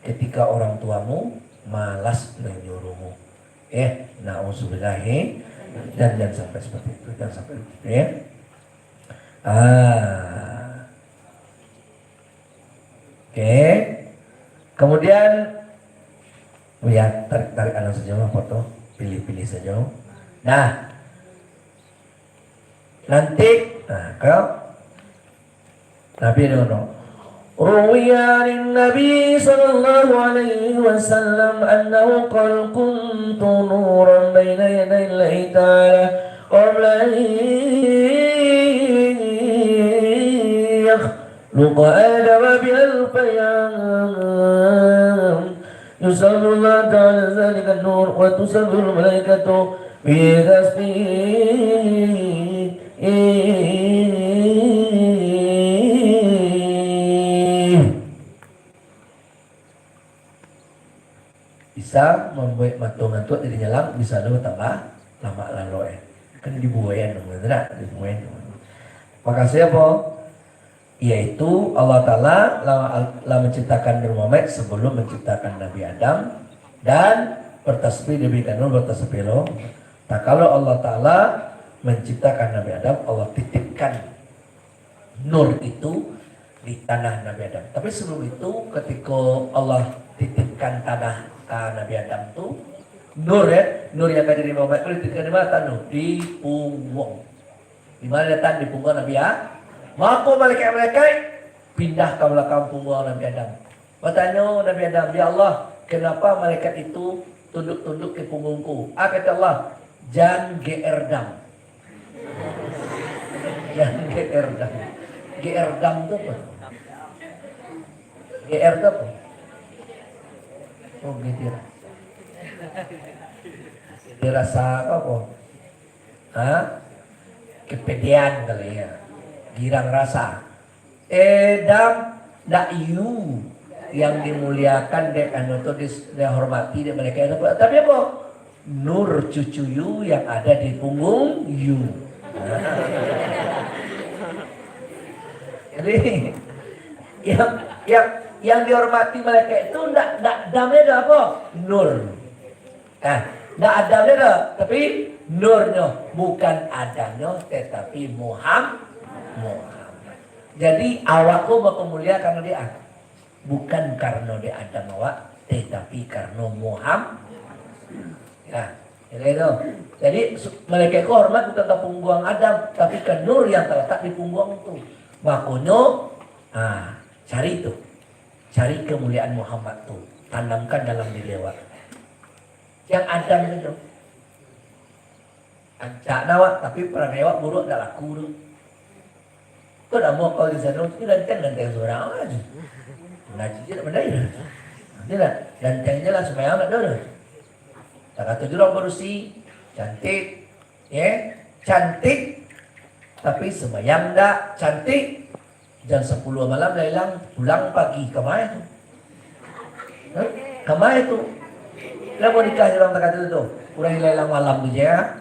ketika orang tuamu malas menyuruhmu. Eh, nauzubillahi. Dan jangan sampai seperti itu, jangan sampai begitu, ya. Ah. Oke. Kemudian, oh ya, tarik-tarik anu saja lah foto, pilih-pilih saja. Nah, nanti, nah, kalau Nabi ada ngomong, Ruwiya anin Nabi sallallahu alaihi wasallam annahu qala, "Kuntu nuran baina yaday Allahi Ta'ala qabla an yakhluqa Adama bi alfi am." Yusabbihullahu ta'ala dzalika nur, wa tusabbihul malaikatu bi tasbih. Bisa mambuek mato ngantuak jadi nyalang, bisa lo tambah lamak lalok, eh. Kan dibuekan, betul tak? Dibuekan. Makasih apa? Yaitu Allah Ta'ala lah, lah menciptakan Nabi Muhammad sebelum menciptakan Nabi Adam, dan bertasbih diberikan nur, bertasbih lo. Nah, kalau Allah Ta'ala menciptakan Nabi Adam, Allah titipkan nur itu di tanah Nabi Adam. Tapi sebelum itu, ketika Allah titipkan tanah ka Nabi Adam tu, nur, ya, nur yang ka jadi Nabi Muhammad tu dititipkan di mana tanah? Di pungguang. Di mana letak? Di pungguang Nabi Adam. Mako malaikat-malaikat pindah ka balakang pungguang Nabi Adam. Batanyo Nabi Adam, "Ya Allah, kenapa malaikat itu tunduk-tunduk ka punggungku?" Ah, kata Allah, "Jan G R dam." Jan G R dam. G R dam tu apa? G R tu apa? Oh, gitu ya. Dirasa apa? Ha? Kepedean kali ya. Girang rasa. Eh, dam, ndak you yang dimuliakan dek anu tu, dis-, dihormati dek malaikat tu. Tapi apa? Nur cucu you yang ada di punggung you. Jadi, yang, yang, yang dihormati malaikat itu ndak, ndak damnya dah apa? Nur. Nah, ndak Adam dia dah, tapi nurnyo, bukan Adamnyo, tetapi Muham-, Muhammad. Jadi, awak ko bapamulia karano di A-, bukan karano di Adam awak, tetapi karano Muham-, ya, jadi itu. Jadi, su-, malaikat ko hormat bukan ka pungguang Adam, tapi ka nur yang talatak di pungguang tu. Makonyo, ah, cari tu. Cari kemuliaan Muhammad tu, tanamkan dalam diri awak. Jan Adam tu. Rancak nah awak, tapi parangai awak buruak, ndak laku tu. Kok ndak mau kau di sana, tu ganteng-ganteng surang aja. Ngaji je ndak pandai. Nanti lah, ganteng je lah, sumbayang ndak ado tu. Tak kato juruang barusi, cantik, ya, cantik, tapi sumbayang ndak, cantik. Jam sapuluah malam lah ilang, pulang pagi, ka ma tu? Hah? Ka ma tu? Lah mau nikah jo urang takah tu, tu. Urang ilang-ilang malam tu je, ya.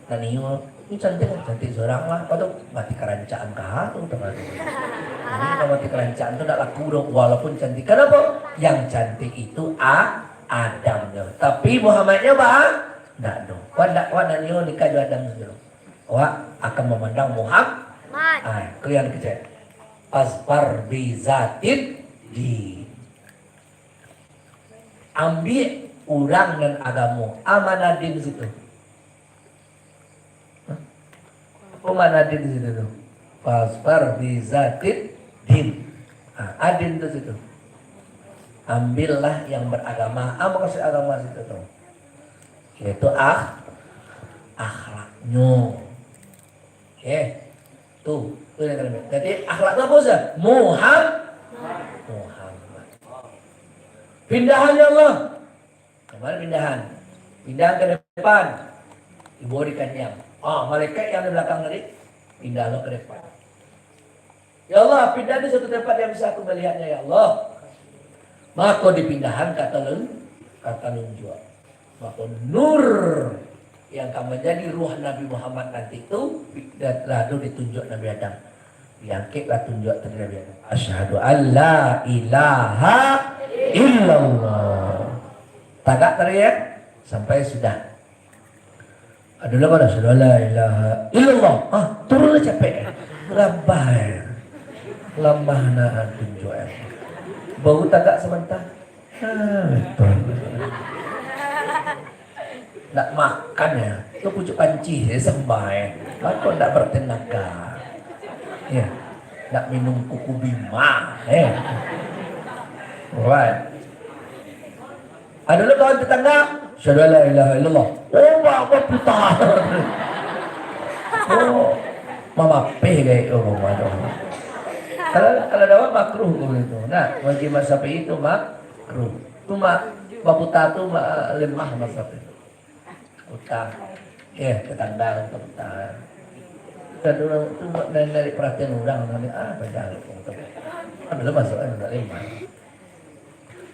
Taniyo, ni cantik, cantik surang lah. Apa tu? Mati karancaan kah tu, takah tu. Ini kalau mati karancaan tu ndak laku doh, walaupun cantik. Kenapa? Yang cantik itu A-, Adam tu. Tapi Muhammadnyo ba-, ndak doh. Wak ndak, wak ndak nio nikah jo Adam tu. Awak akan mamandang Muhammad. Mat. Ah, kalian kecek. Fasfar bizatid din. Ambiak urang nan agamo. Ah, mana din situ? Hah? Apa mana din situ tu? Fasfar bizatid din. Ah, adin tu situ. Ambillah yang beragama. Ah, maksud agama situ tu? Yaitu akh-, akhlaknyo. Oke. Tu, tu yang kami. Jadi, akhlak tu apa, Ustaz? Muham-, Muhammad. Pindahan, ya Allah. Kemana pindahan? Pindahan ke depan. Dibawa di kaniang. Ah, malaikat yang di belakang tadi, pindah lo ke depan. Ya Allah, pindah di satu tempat yang bisa aku melihatnya, ya Allah. Maka dipindahan ka talun-, ka talunjuak. Maka nur yang akan menjadi ruh Nabi Muhammad nanti tu, dah, dah tu ditunjuk Nabi Adam. Diangkeklah tunjuak tadi dari atas. Asyhadu an la ilaha illallah. Tagak tadi ya, sampai sudah. Ado lah kan, asyhadu an la ilaha illallah. Ah, turunlah capek. Labai. Lamah nah tunjuak. Baru tagak sabanta. Ah, betul. Nak makan ya, tu pucuk panci ya, sambah ya. Mako ndak bertenaga. Ya. Nak minum kuku bima, eh. Right. Ado lo kawan tetangga, "Asyhadu an la ilaha illallah." Oh, mak, mak putar. Oh, mamapeh gaya oh, mak tu. Kalau, kalau dapat makruh ko itu. Nah, bagi mazhab itu makruh. Cuma baputar tu ma-, lemah mazhab itu. Utang. Eh, tetangga utang. Dan urang tu nak narik perhatian urang, narik, ah, padahal utang. Adalah masuk, adalah lima.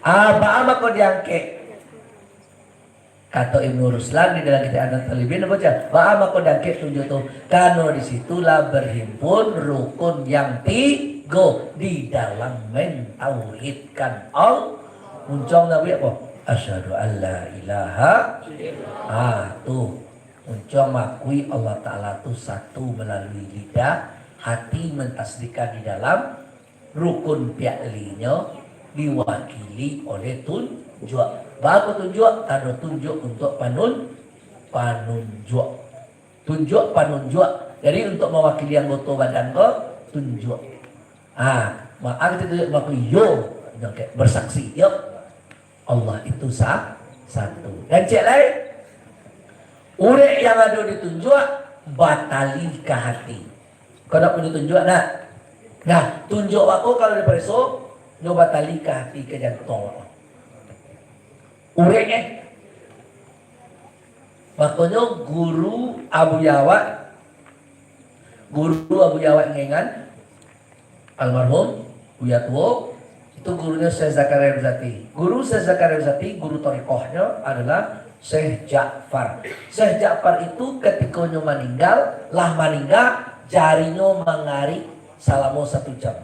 Ah, baa mako diangkek? Kato Ibnu Ruslan di dalam kitab Anat Talibin, apa cah? Baa mako diangkek tunjuak tu? Karano di situlah berhimpun rukun yang tigo di dalam mentauhidkan Allah. Muncuang Nabi apa? Asyhadu an la ilaha. Ah, tu. Muncuang mangakui Allah Ta'ala tu satu melalui lidah, hati mentasdikkan di dalam, rukun fi'linyo diwakili oleh tunjuak. Baa ko tunjuak? Tando tunjuak untuk panun-, panunjuak. Tunjuak panunjuak. Jadi, untuk mawakili anggoto badan ko, tunjuak. Ha, ma-, kito tunjuak mangakui, yo, bersaksi, yo. Allah itu sa-, satu. Dan cek lai, urek yang ado di tunjuak batali ka hati. Kau nak punyo tunjuak nak? Nah, tunjuak wako kalau dipareso, nyo batali ka hati, ka jantuang wako. Urek eh. Makonyo guru Abuya awak, guru Abuya awak Ngengan, almarhum Buya Tuo, itu gurunyo Syekh Zakaria Ruzati. Guru Syekh Zakaria Ruzati, guru torikohnyo adalah Syekh Ja'far. Syekh Ja'far itu katikonyo maninggal, lah maninggal, jarinyo mangarik salamo satu jam.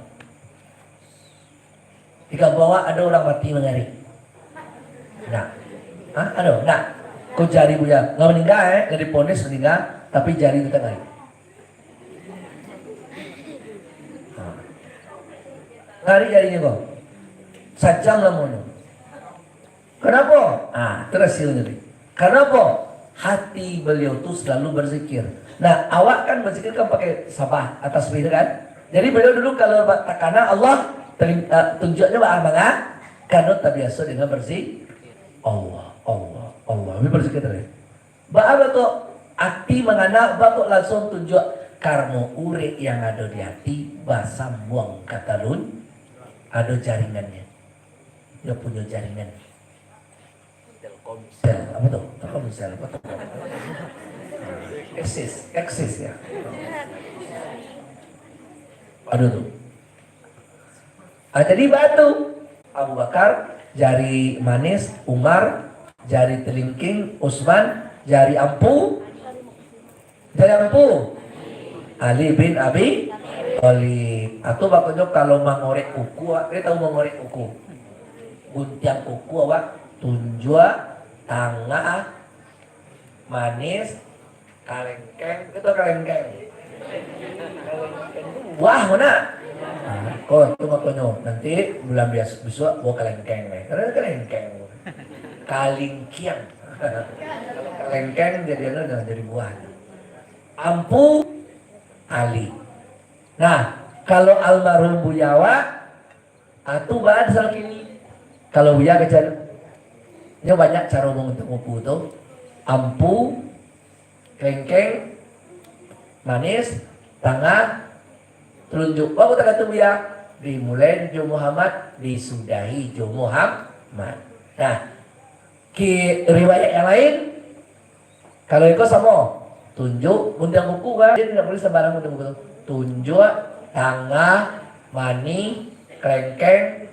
Di kampuang awak ado urang mati mangarik? Nah. Hah? Ado? Nah. Ko jari Buya. Lah maninggal, eh. Lah diponis maninggal, tapi jari tetap ngarik. Ha. Ngarik jarinyo ko. Sajam lamonyo. Kenapa? Ah, itu rasionyo tadi. Karena apa? Hati beliau tu selalu berzikir. Nah, awak kan berzikir kan pakai sabah, tasbih tu kan? Jadi beliau dulu kalau ba-, takana Allah, teling-, eh, tunjuaknyo baa manga, karena terbiasa dengan berzi-, Allah, Allah, Allah. Beliau berzikir tadi. Baa batok ati mangana, batok langsung tunjuak karena urek yang ada di hati basambuang ka talun, ada jaringannya. Dia punya jaringan. Telkomsel, apa tu? Telkomsel, apa tu? Eksis, eksis ya. Aduh tu. Ah, jadi batu. Abu Bakar, jari manis, Umar, jari telingking, Utsman, jari ampu, jari ampu, Ali bin Abi Thalib. Atau bakonyo kalau mangorek kuku, awak tahu mangorek kuku? Guntiang kuku awak tunjuak, tangah, manis, kalengkeng, itu kalengkeng. Wah, mana? Nah, ko tu makonyo, nanti bulan bias-, bisuak bawa kalengkeng, eh. Karena kalengkeng. Kalingkiang. Kalau kalengkeng jadi anu, nah, jadi buah. Ampu, ali. Nah, kalau almarhum Buya awak, ah, tu baa salah kini. Kalau Buya kecek, nyo banyak caro mangutang buku tu. Ampu, kelengkeng, manis, tangah, telunjuk. Baa kok tagatuang Buya? Dimulai jo Muhammad, disudahi jo Muhammad. Nah, ki-, riwayat yang lain, kalau iko samo, tunjuk, guntiang kuku kan, jadi indak buliah sambarang guntiang kuku tu. Tunjuk, tangah, manih, kelengkeng,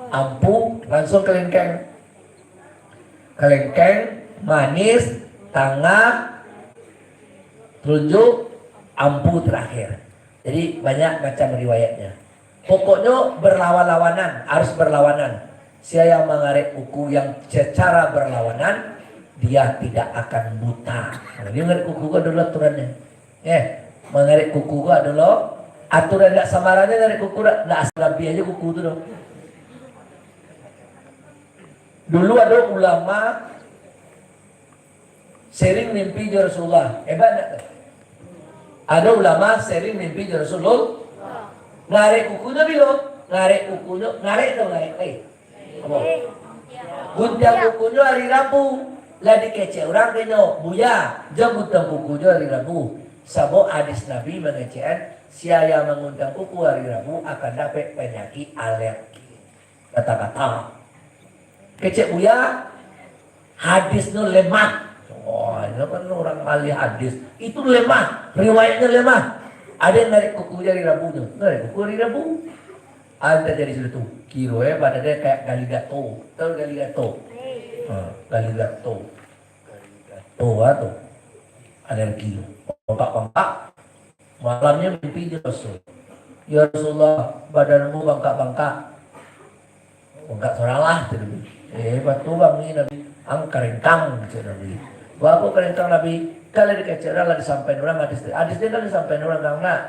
ampu, langsung kelengkeng. Kelengkeng, manis, tangah, telunjuk, ampu terakhir. Jadi, banyak macam riwayatnya. Pokoknyo, berlawan-lawanan, harus berlawanan. Sia yang mangarek kuku yang secara berlawanan, dia tidak akan buta. Nah, jadi mangarek kuku ko ado lo aturannyo. Eh, mangarek kuku ko ado lo aturan, dak sambarang ngarek kuku, dak, dak asal abih ajo kuku tu doh. Dulu ado ulama sering mimpi jo Rasulullah. Hebat ndak tu? Ado ulama sering mimpi jo Rasulullah. Ngarek kukunyo bilo? Ngarek kukunyo, ngarek tu ngarek. Eh, apo? Guntiang kukunyo hari Rabu. Lah dikecek urang ka inyo, "Buya, jan guntiang kukunyo hari Rabu." Sabab hadis Nabi mangecekan, sia yang mangguntiang kuku hari Rabu akan dapek panyakik alergi. Kata-kata. Kecek Buya, hadis tu lemah. Wah, ini kan orang ahli hadis. Itu lemah, riwayatnya lemah. Ada yang narik kuku hari Rabu tu. Narik kuku hari Rabu. Ada jadi situ. Kiro eh, badan dia kayak Gali Gato. Tahu Gali Gato? Ha, Gali Gato. Gali Gato lah tu. Alergi tu. Bangkak-bangkak. Malamnyo mimpi jo Rasul. "Ya Rasulullah, badanmu bangkak-bangkak." "Bangkak surang lah," cek Nabi. "Eh, batu bang ni Nabi. Ang karengkang," cek Nabi. "Baa karengkang Nabi?" "Kalau dikecek urang lah disampaian urang hadis tu. Hadis tu kan disampaian urang kan nak.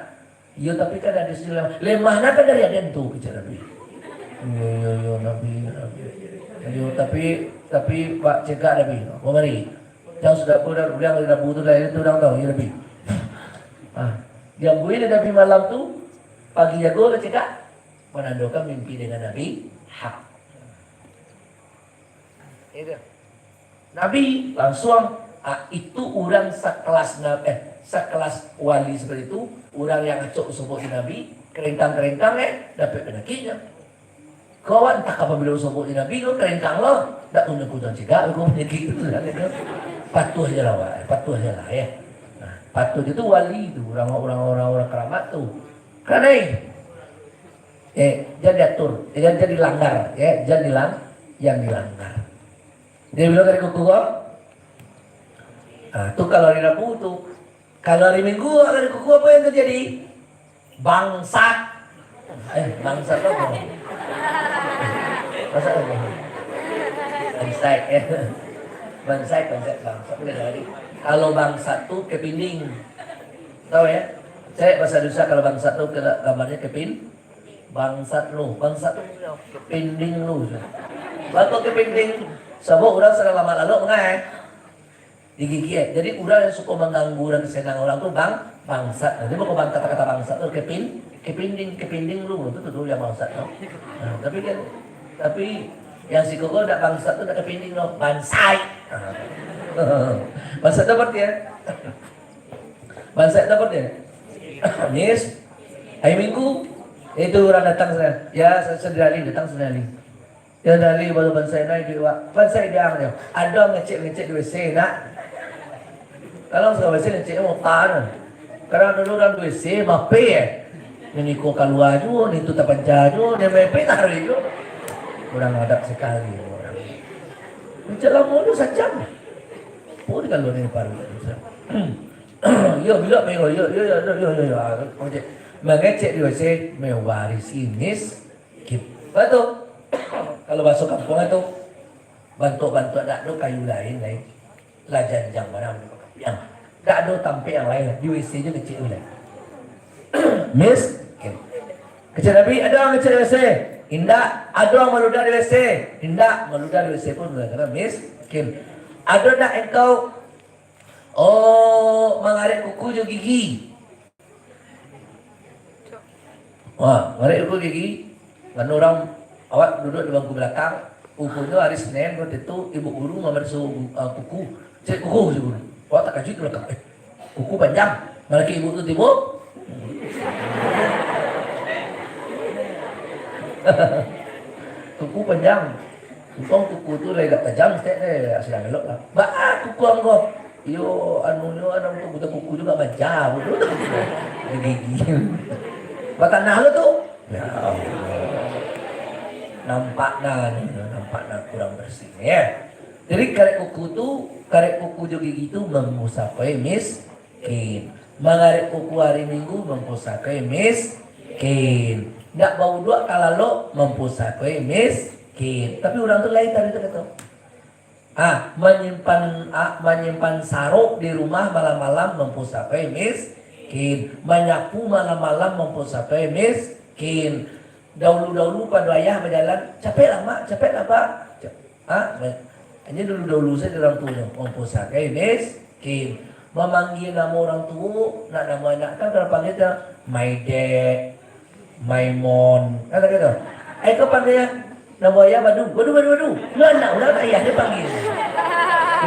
Iyo, tapi kan hadis tu lemah. Lemah napa dari aden tu?" cek Nabi. "Iyo, iyo, iyo, Nabi, Nabi. Iyo, tapi, tapi, Pak, cegak Nabi. Apo mari? Jan sudah ko dah, ulang dari Rabu tu lah, itu urang tahu, iyo, Nabi." Ah, diambuih Nabi malam tu, pagi jago lah cegak. Manandokan mimpi dengan Nabi hak. Itu. Nabi langsung, ah, itu urang sakelas na-, eh, sakelas wali seperti itu, urang yang acok sobok di Nabi, kerengkang-kerengkang, eh, dapek panyakiknyo. Kawan, tak apa bilo sobok di Nabi, kau kerengkang lo, dak punyo kujang cegak, kau panyakik itu, dah, gitu. Patuh aja lah, wak, patuh aja lah, ya. Nah, patuh itu wali tu, urang, urang, urang, urang keramat tu. Karena, eh, jan diatur, eh, jan, jan dilanggar, ya, jan dilang-, jan dilanggar. Jadi, bilo ngarek kuku ko? Ah, tu kalau hari Rabu tu. Kalau hari Minggu ngarek kuku, apo yang terjadi? Bangsat. Eh, bangsat tu apo? Bangsat apo? Bangsat, ya. Bangsat, bangsat, bangsat. Boleh jadi. Kalau bangsat tu kepinding. Tahu, ya? Cek bahasa Indonesia, kalau bangsat tu kena gambarnya kepin-, bangsat lu, bangsat lu, kepinding lu. Baa kok kepinding? Sabab urang sadang lamak lalok mangai. Digigik, eh. Jadi, urang yang suko mangganggu urang, senang urang tu bang-, bangsat. Jadi, bukan bang-, kata-kata bangsat tu, kepin-, kepinding, kepinding lu. Tu, tu, tu yang bangsat tu. Nah, tapi kan, tapi yang siko ko dak bangsat tu, dak kepinding tu, bansai. Nah. Bangsat tu apa dia? Bangsat tu apa dia? Mis, hari Minggu, itu urang datang sana. Ya, sa-, sadari datang sadari. Yo, dari baru bansai naik duit, Wak. Bansai diang nyo. Ado ngecek-ngecek di W C, nak. Kalau sudah W C ngecek, mau tan. Kadang dulu dalam W C, mape, eh. Ni niko kalua juo, ni tu tapanca juo, ni mape taruih juo. Kurang adab sakali urang. Ngecek lamo tu sajam. Pun kalau ni paruik. Yo, bilo, yo, yo, yo. Ah, ngecek. Mangecek di W C, mewarisi mis-, Kip-, batua. Kalau bahaso kampuang tu, bantuak-bantuak dak ado kayu lain lai. Lah janjang bana bantuak kampuang. Dak ado tampek yang lain, di W C je kecek tu lai. Miskin. Kecek Nabi, ado ngecek di W C? Indak. Ado maludah di W C? Indak. Maludah di W C pun lah kena miskin. Ado ndak engkau, oh, mangarek kuku jo gigi? Wah, ngarek dulu gigi. Lalu urang awak duduak di bangku balakang. Ruponyo hari Senin, wakatu tu, ibu guru mambasuah, ah, kuku. "Cek kuku," cek guru. Awak takajuik di balakang. "Eh, kuku panjang." Malaki ibu tu tibo. "Kuku panjang." Untuang kuku tu lai agak tajam saketek, eh, sadang elok lah. "Baa kuku ambo?" Iyo, anunyo, anu tu, buta kuku juo, baja, buta kuku. Gigi. Batanah lo tu. Ya Allah. Nampak nah ni, nampak nah kurang bersih, ya. Jadi, karek kuku tu, karek kuku jo gigi tu mangusah pae miskin. Mangarek kuku ari Minggu, mampusakoi miskin. Ndak bauduak ka lalok, mampusakoi miskin. Tapi urang tu lain tadi tu kato. Ah, manyimpan, ah, manyimpan sarok di rumah malam-malam, mampusakoi miskin. Manyapu malam-malam, mampusakoi miskin. Daulu-daulu pado ayah bajalan, "Capeklah, Mak, capeklah, Pak." Cap-, ha? Ma-, hanya dulu-dulu sajo urang tuonyo, mampusakoi miskin. Mamanggia namo urang tuo, nak namo anak kan kalau panggia tu, "My dad, my mon." Kan gitu. Ai kau panggia namo ayah Badu, Badu, Badu, Badu. Lah anak urang ayah dipanggia.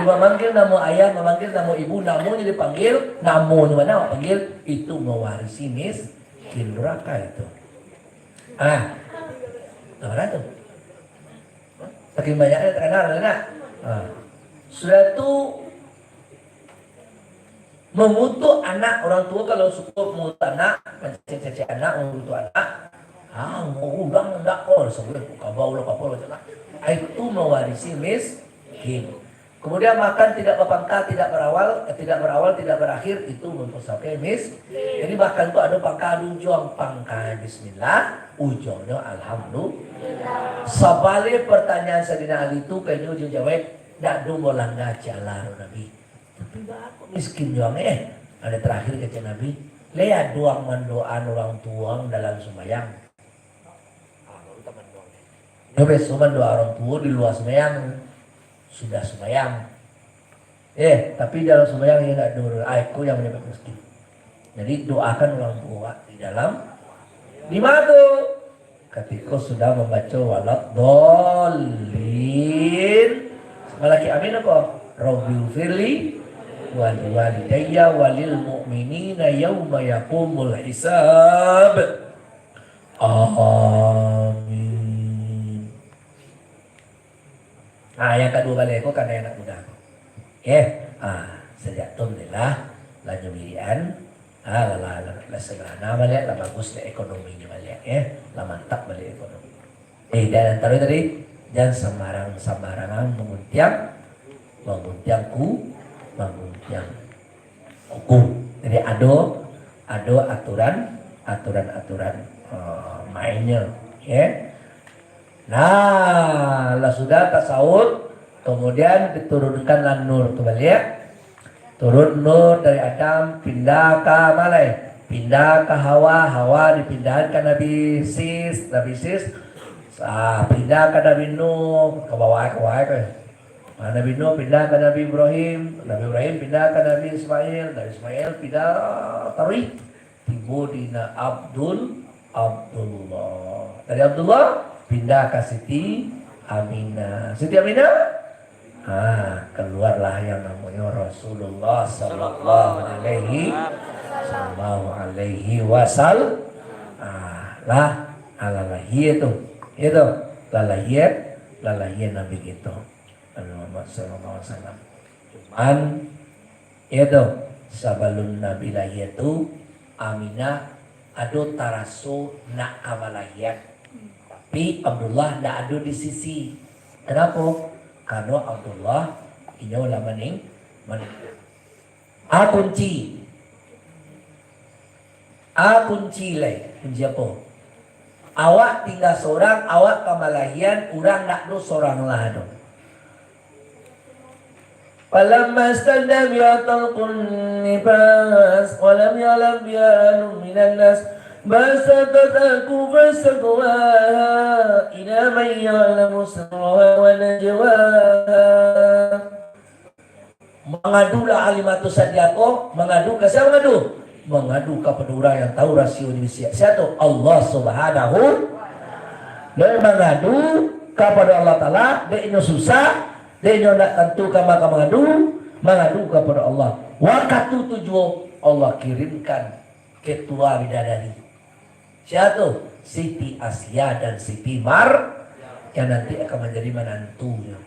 Mamanggia namo ayah, mamanggia namo ibu, namonyo dipanggia, namonyo ma nan awak panggia, itu mawarisi miskin duraka itu. Ah, nah, mana tu? Saking banyaknyo takana lah, nak? Ah. Sudah tu, mangutuk anak, urang tuo kalau suko mangutuk anak, mancacek-cacek anak, mangutuk anak, ah, urang ndak ko, sabuik kabau lah, kapalo macam mana. Itu mawarisi miskin. Kemudian makan tidak bapangka, tidak berawal, eh, tidak berawal, tidak berakhir, itu mampusakoi miskin. Jadi makan tu ado pangka, ado ujuang. Pangka bismillah, ujuangnyo alhamdulillah. Sabalik pertanyaan Saidina Ali tu, kayaknyo ujuang jawab, ndak ado malangga cala Nabi. Tapi baa kok miskin juo, eh? Ado terakhir kecek Nabi, lai ado ang mandoaan urang tuo ang dalam sumbayang? Ah, baru taman doang. Nyo biaso mandoa urang tuo di lua sumbayang, sudah sumbayang. Eh, tapi dalam sumbayang inyo ndak doa, ah, iko yang manyababkan miskin. Jadi, doakan urang tuo di dalam, di ma tu? Katiko sudah mambaco waladhdallin. Malaki amin apo? Rabbighfirli waliwalidayya walil mu'minina yauma yaqumul hisab. Amin. Nah, yang kaduo baleh ko kana anak mudo ko. Oke. Ah, sajak tu alhamdulillah, lah nyo birian. Ah, lah, lah, lah, lah sederhana baliak, lah bagus dek ekonominyo baliak, eh. Lah mantap baliak ekonomi. Eh, dan antaro tadi, jan sambarang-sambarangan mangguntiang, mangguntiang ku, mangguntiang kuku. Jadi ado, ado aturan, aturan-aturan, eh, mainnyo, ya. Nah, lah sudah tasawuf, kemudian diturunkanlah nur tu baliak. Turun nur dari Adam, pindah ka ma lai? Pindah ka Hawa, Hawa dipindahan ka Nabi Sis, Nabi Sis, ah, pindah ka Nabi Nuh, ka bawah, ka bawah, ka. Ah, Nabi Nuh pindah ka Nabi Ibrahim, Nabi Ibrahim pindah ka Nabi Ismail, Nabi Ismail pindah taruih, tibo di na Abdul, Abdullah. Dari Abdullah, pindah ka Siti Aminah. Siti Aminah, ah, kaluarlah yang namonyo Rasulullah sallallahu alaihi, sallallahu alaihi wasallam. Ah, lah, ah, lah lahia tu. Iyo tu, lah lahia, lah lahia Nabi kito. Nabi Muhammad sallallahu alaihi wasallam. Cuman, iyo tu, sabalun Nabi lahia tu, Aminah ado taraso nak ka malahian. Tapi Abdullah ndak ado di sisi. Kanapo? Karano Abdullah inyo lah maning-, maningga. A kunci. A kunci lai. Kunci apo? Awak tingga sorang, awak ka malahian, urang ndak ado sorang lah tu. Falamma stadda biha talqun nifas, wa lam ya'lam biha ahadun minan nas, basatat akfaha fasaqaha, ila man ya'lamu sirraha wa najwaha. Mangadulah Halimah tu Sadiah ko, mangadu ka sia mangadu? Mangadu kapado urang yang tahu rasio di bisiak. Sia tu? Allah Subhanahu. Dek mangadu kapado Allah Taala, dek inyo susah, dek inyo ndak tantu kama ka mangadu, mangadu kapado Allah. Wakatu tu juo Allah kirimkan ketua bidadari. Sia tu? Siti Asia dan Siti Mar, yang nanti akan manjadi manantunyo.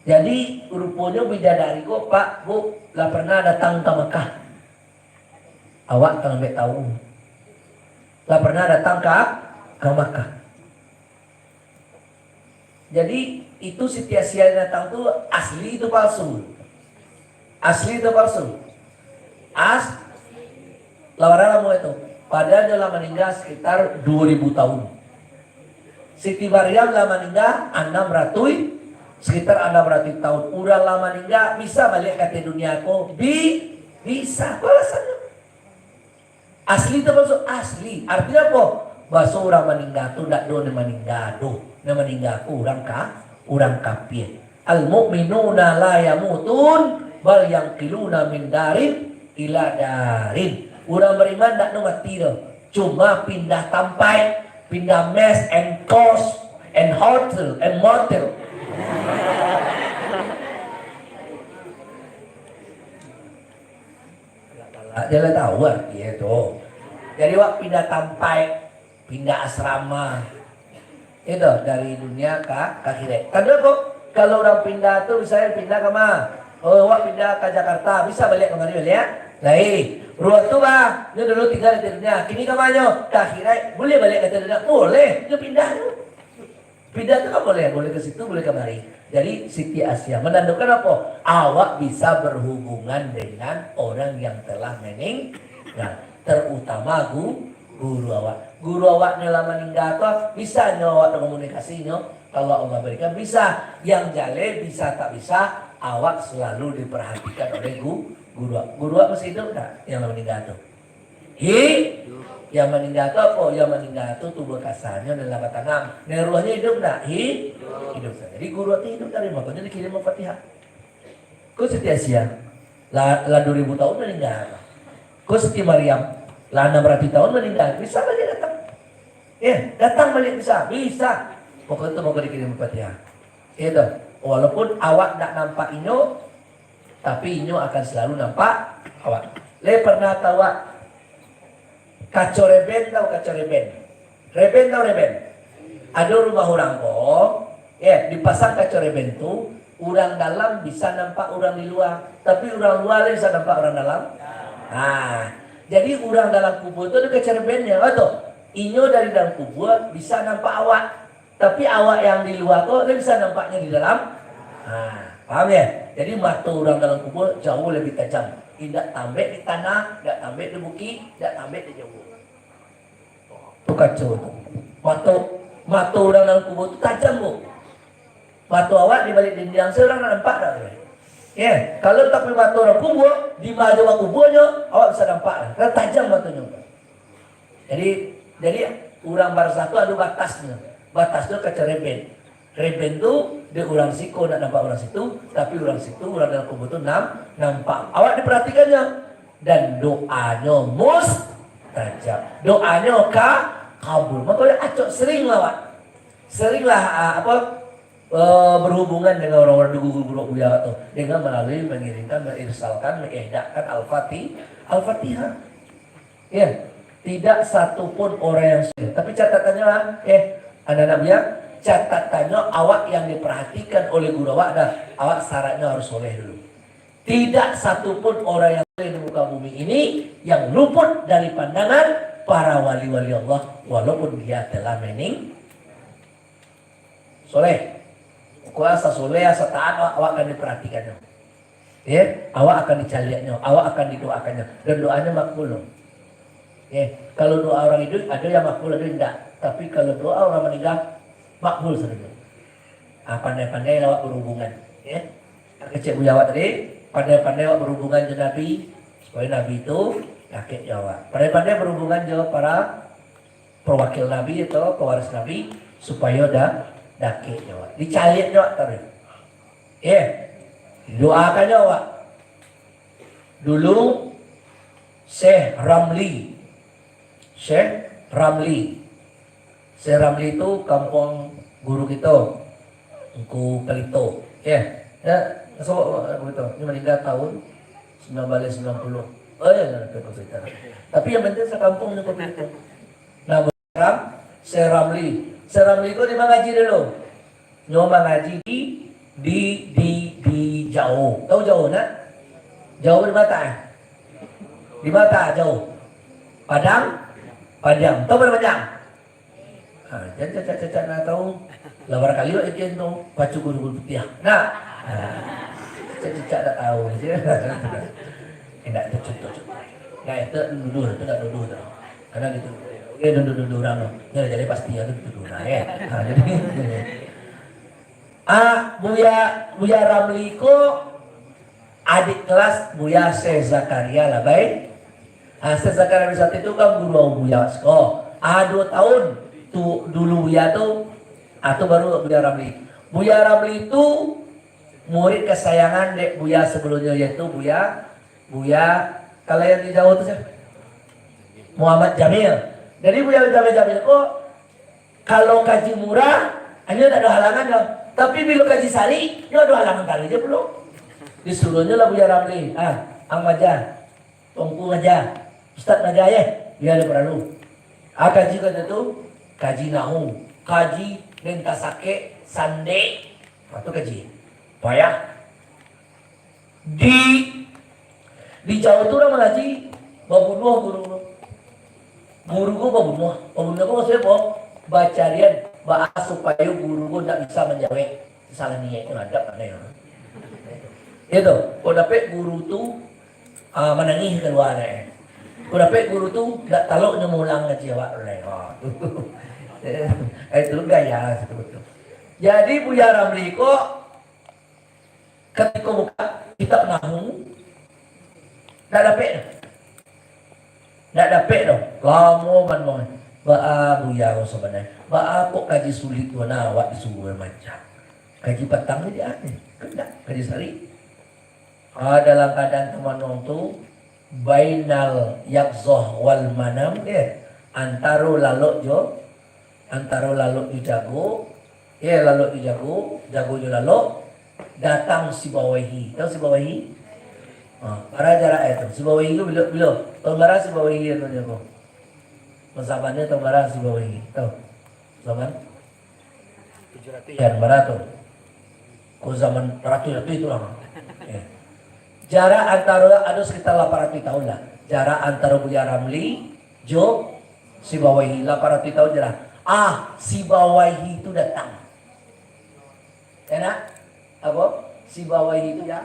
Jadi, ruponyo bidadari ko, Pak, Bu, lah pernah datang ka Mekah. Awak ka ngambek tahu. Lah pernah datang ka, ka Mekah. Jadi, itu Siti Asia yang datang tu asli itu palsu? Asli itu palsu? As, lah bara lamo itu? Padahal dia lah maningga sekitar dua ribu tahun. Siti Maryam lah maningga anam ratuih, sekitar anam ratuih tahun. Urang lah maningga bisa baliak ka ateh dunia ko? Bi-, bisa. Apo alasannyo? Asli tu maksud asli. Artinyo apo? Baso urang maningga tu ndak ado nan maningga tu. Nan maningga tu urang ka-, urang kafir. Al-mu'minuna la yamutun, bal yanqiluna min darin ila darin. Urang bariman ndak ado mati tu. Cuma pindah tampek, pindah mess and course and hotel and motel. Dia lah tahu arti itu. Jadi, awak pindah tampek, pindah asrama. Itu dari dunia ka, ka akhirat. Tando ko, kalau urang pindah tu, misalnya pindah ka ma? Oh, awak pindah ka Jakarta, bisa baliak kamari baliak? Lai. Ruh tu bah, nyo dulu tingga di dunia. Kini ka ma nyo? Ka akhirat. Buliah baliak ka dunia? Buliah. Nyo pindah tu. Pindah tu kan buliah, buliah ka situ, buliah kamari. Jadi, Siti Asia manandokan apo? Awak bisa berhubungan dengan orang yang telah meninggal, terutama gu-, guru awak. Guru awak nyo lah maningga tu, bisa nyo awak komunikasi nyo, kalau Allah berikan, bisa. Yang jaleh bisa tak bisa, awak selalu diperhatikan oleh gu-, guru awak. Guru awak masih hidup tak, yang lah maningga tu? Hi-, yang maningga tu apo? Yang maningga tu tubuah kasarnyo nan lah batanam. Nan ruahnyo hidup ndak? Hi-, hidup. Jadi guru tu hidup dari mako nyo dikirim Al-Fatihah. Ko Siti Asia, lah, lah dua ribu tahun maningga. Ko Siti Maryam, lah anam ratuih tahun maningga. Bisa sajo datang. Eh, datang baliak bisa. Bisa. Pokok tu mako dikirim Al-Fatihah. Itu. Walaupun awak ndak nampak inyo, tapi inyo akan selalu nampak awak. Lai pernah tahu awak kaco reben, tahu kaco reben? Reben, tahu reben? Ado rumah urang ko, ya, dipasang kaco reben tu, urang dalam bisa nampak urang di lua, tapi urang lua lai bisa nampak urang dalam. Nah, jadi urang dalam kubua tu ado kaco rebennyo, betul? Inyo dari dalam kubua bisa nampak awak. Tapi awak yang di lua ko, lai bisa nampaknyo di dalam. Ha, paham ya? Jadi mato urang dalam kubua jauh lebih tajam. Indak tambek di tanah, indak tambek di bukik, indak tambek di jauah. Tu kaco tu. Mato, mato urang dalam kubua tu tajam, Bu. Mato awak di baliak dindiang se urang nak nampak dak tu? Ya, kalau tapi mato urang kubua, di ma jo kubuanyo, awak bisa nampak. Kan tajam matonyo. Jadi, jadi urang barzah tu ado batasnyo. Batasnyo kaco reben. Reben tu, dek urang siko ndak nampak urang situ, tapi urang situ, urang dalam kubua tu nam-, nampak. Awak diperhatikannyo. Dan doanyo mustajab. Doanyo ka-, kabul. Mako, acok seringlah awak. Seringlah, ah, apo, eh, berhubungan dengan orang-orang guru-guru buya tu dengan melalui mengirimkan, mengirsalkan, mengedarkan Al-Fati-, Al-Fatihah. Ya, tidak satu pun orang yang soleh. Tapi catatannyo lah, eh, anak-anak buya, catatannyo awak yang diperhatikan oleh guru awak dah, awak syaratnyo harus soleh dulu. Tidak satu pun orang yang soleh di muka bumi ini yang luput dari pandangan para wali-wali Allah, walaupun dia telah mening-, soleh. Pokoknya asa soleh, asa taat, awak, awak akan diperhatikannyo. Ya, awak akan dicaliaknyo, awak akan didoakannyo. Dan doanyo makbul. Ya, kalau doa orang hidup, ada yang makbul, ada yang indak. Tapi kalau doa orang meninggal, makbul sajo. Ah, pandai-pandai awak berhubungan. Ya. Kecek buya awak tadi, pandai-pandai awak berhubungan jo Nabi, supaya Nabi tu dakek jo awak. Pandai-pandai berhubungan jo para perwakil Nabi atau pewaris Nabi, supayo da-, dakek jo awak. Dicaliak jo awak taruih. Eh, doakan jo awak. Dulu, Syekh Ramli. Syekh Ramli. Syekh Ramli tu kampuang guru kito, Ungku Palito. Eh, ya, so, begitu. Ini meninggal tahun sembilan belas sembilan puluh. Oh, ya, ya, ya, ya. Tapi yang penting sekampung ni kopi itu. Nah, Ram-, Syekh Ramli. Syekh Ramli ko di ma ngaji dulu? Nyo mangaji di, di, di, di Jao. Tahu Jao, nak? Jao di Batak, eh? Di Batak, Jao. Padang Panjang. Tahu Padang Panjang? Ha, jan cacak-cacak nak tahu. Lah barakali wak yakin tu, pacu guru-guru putiah. Nah. Ha. Cacak-cacak nak tahu je. Ndak, itu contoh, contoh. Nah, itu nuduh, itu ndak nuduh tu. Karena gitu, dia nuduh-nuduh urang tu. Jadi, jadi pasti itu nuduh urang, ya. Ha, jadi, ah, Buya, Buya Ramli ko adik kelas Buya Syekh Zakaria lah, baik. Ah, Syekh Zakaria Rizati tu kan guru Buya siko. Ah, dua tahun tu dulu Buya tu, ah, tu baru Buya Ramli. Buya Ramli tu murid kesayangan dek Buya sebelumnya, yaitu Buya, Buya, kalau yang di Jawa tu siapa? Muhammad Jamil. Jadi Buya Jamil, Jamil ko, kalau kaji murah, inyo tak ada halangan doh. Tapi bilo kaji sari, nyo ada halangan kali je pulo. Disuruhnyo lah Buya Ramli, ah, ang maja, tuangku maja, ustad maja, ye, biar dia perlu. Ah, kaji kata tu, kaji nahu, kaji nenta sakek, sandek, ah, tu kaji. Payah. Di, di Jawa tu urang mangaji, babunuah guru tu. Guru ko babunuah. Babunuah ko maksudnyo apo? Bacarian, baa supayo guru ko ndak bisa manjawek. Salah niaik tu, adab ado. Itu, kok dapek guru tu, ah, manangih kalua, eh. Kok dapek guru tu, ndak talok nyo mulang ngaji awak, eh. Ah, tu. Eh, itu gaya situ tu. Jadi, Buya Ramli ko, katiko buka kitab nahu, ndak dapek doh. Ndak dapek doh. Lamo bana. Baa Buya ko sabananyo? Baa kok kaji sulik tu, nah, awak disuruah macam. Kaji patang ni dia ni. Kan ndak kaji sari. Ah, dalam keadaan tamanuang tu, bainal yaqzah wal manam, ya. Antaro lalok jo, antaro lalok jo jago, ya, lalok jo jago, jago jo lalok, datang Sibawaihi. Tahu Sibawaihi? Ha, bara jarak itu. Sibawaihi tu bilo, bilo. Tahun bara Sibawaihi anu ko? Zaman ni tahun bara Sibawaihi. Tahu? Zaman? Tujuh ratus. Kan, bara tu. Ko zaman ratus-ratus itu lah. Eh. Jarak antaro, ado sekitar lapan ratus tahun lah. Jarak antaro Buya Ramli jo Sibawaihi, lapan ratus tahun jarak. Ah, Sibawaihi tu datang. Ya nak? Apo? Sibawaihi tu ya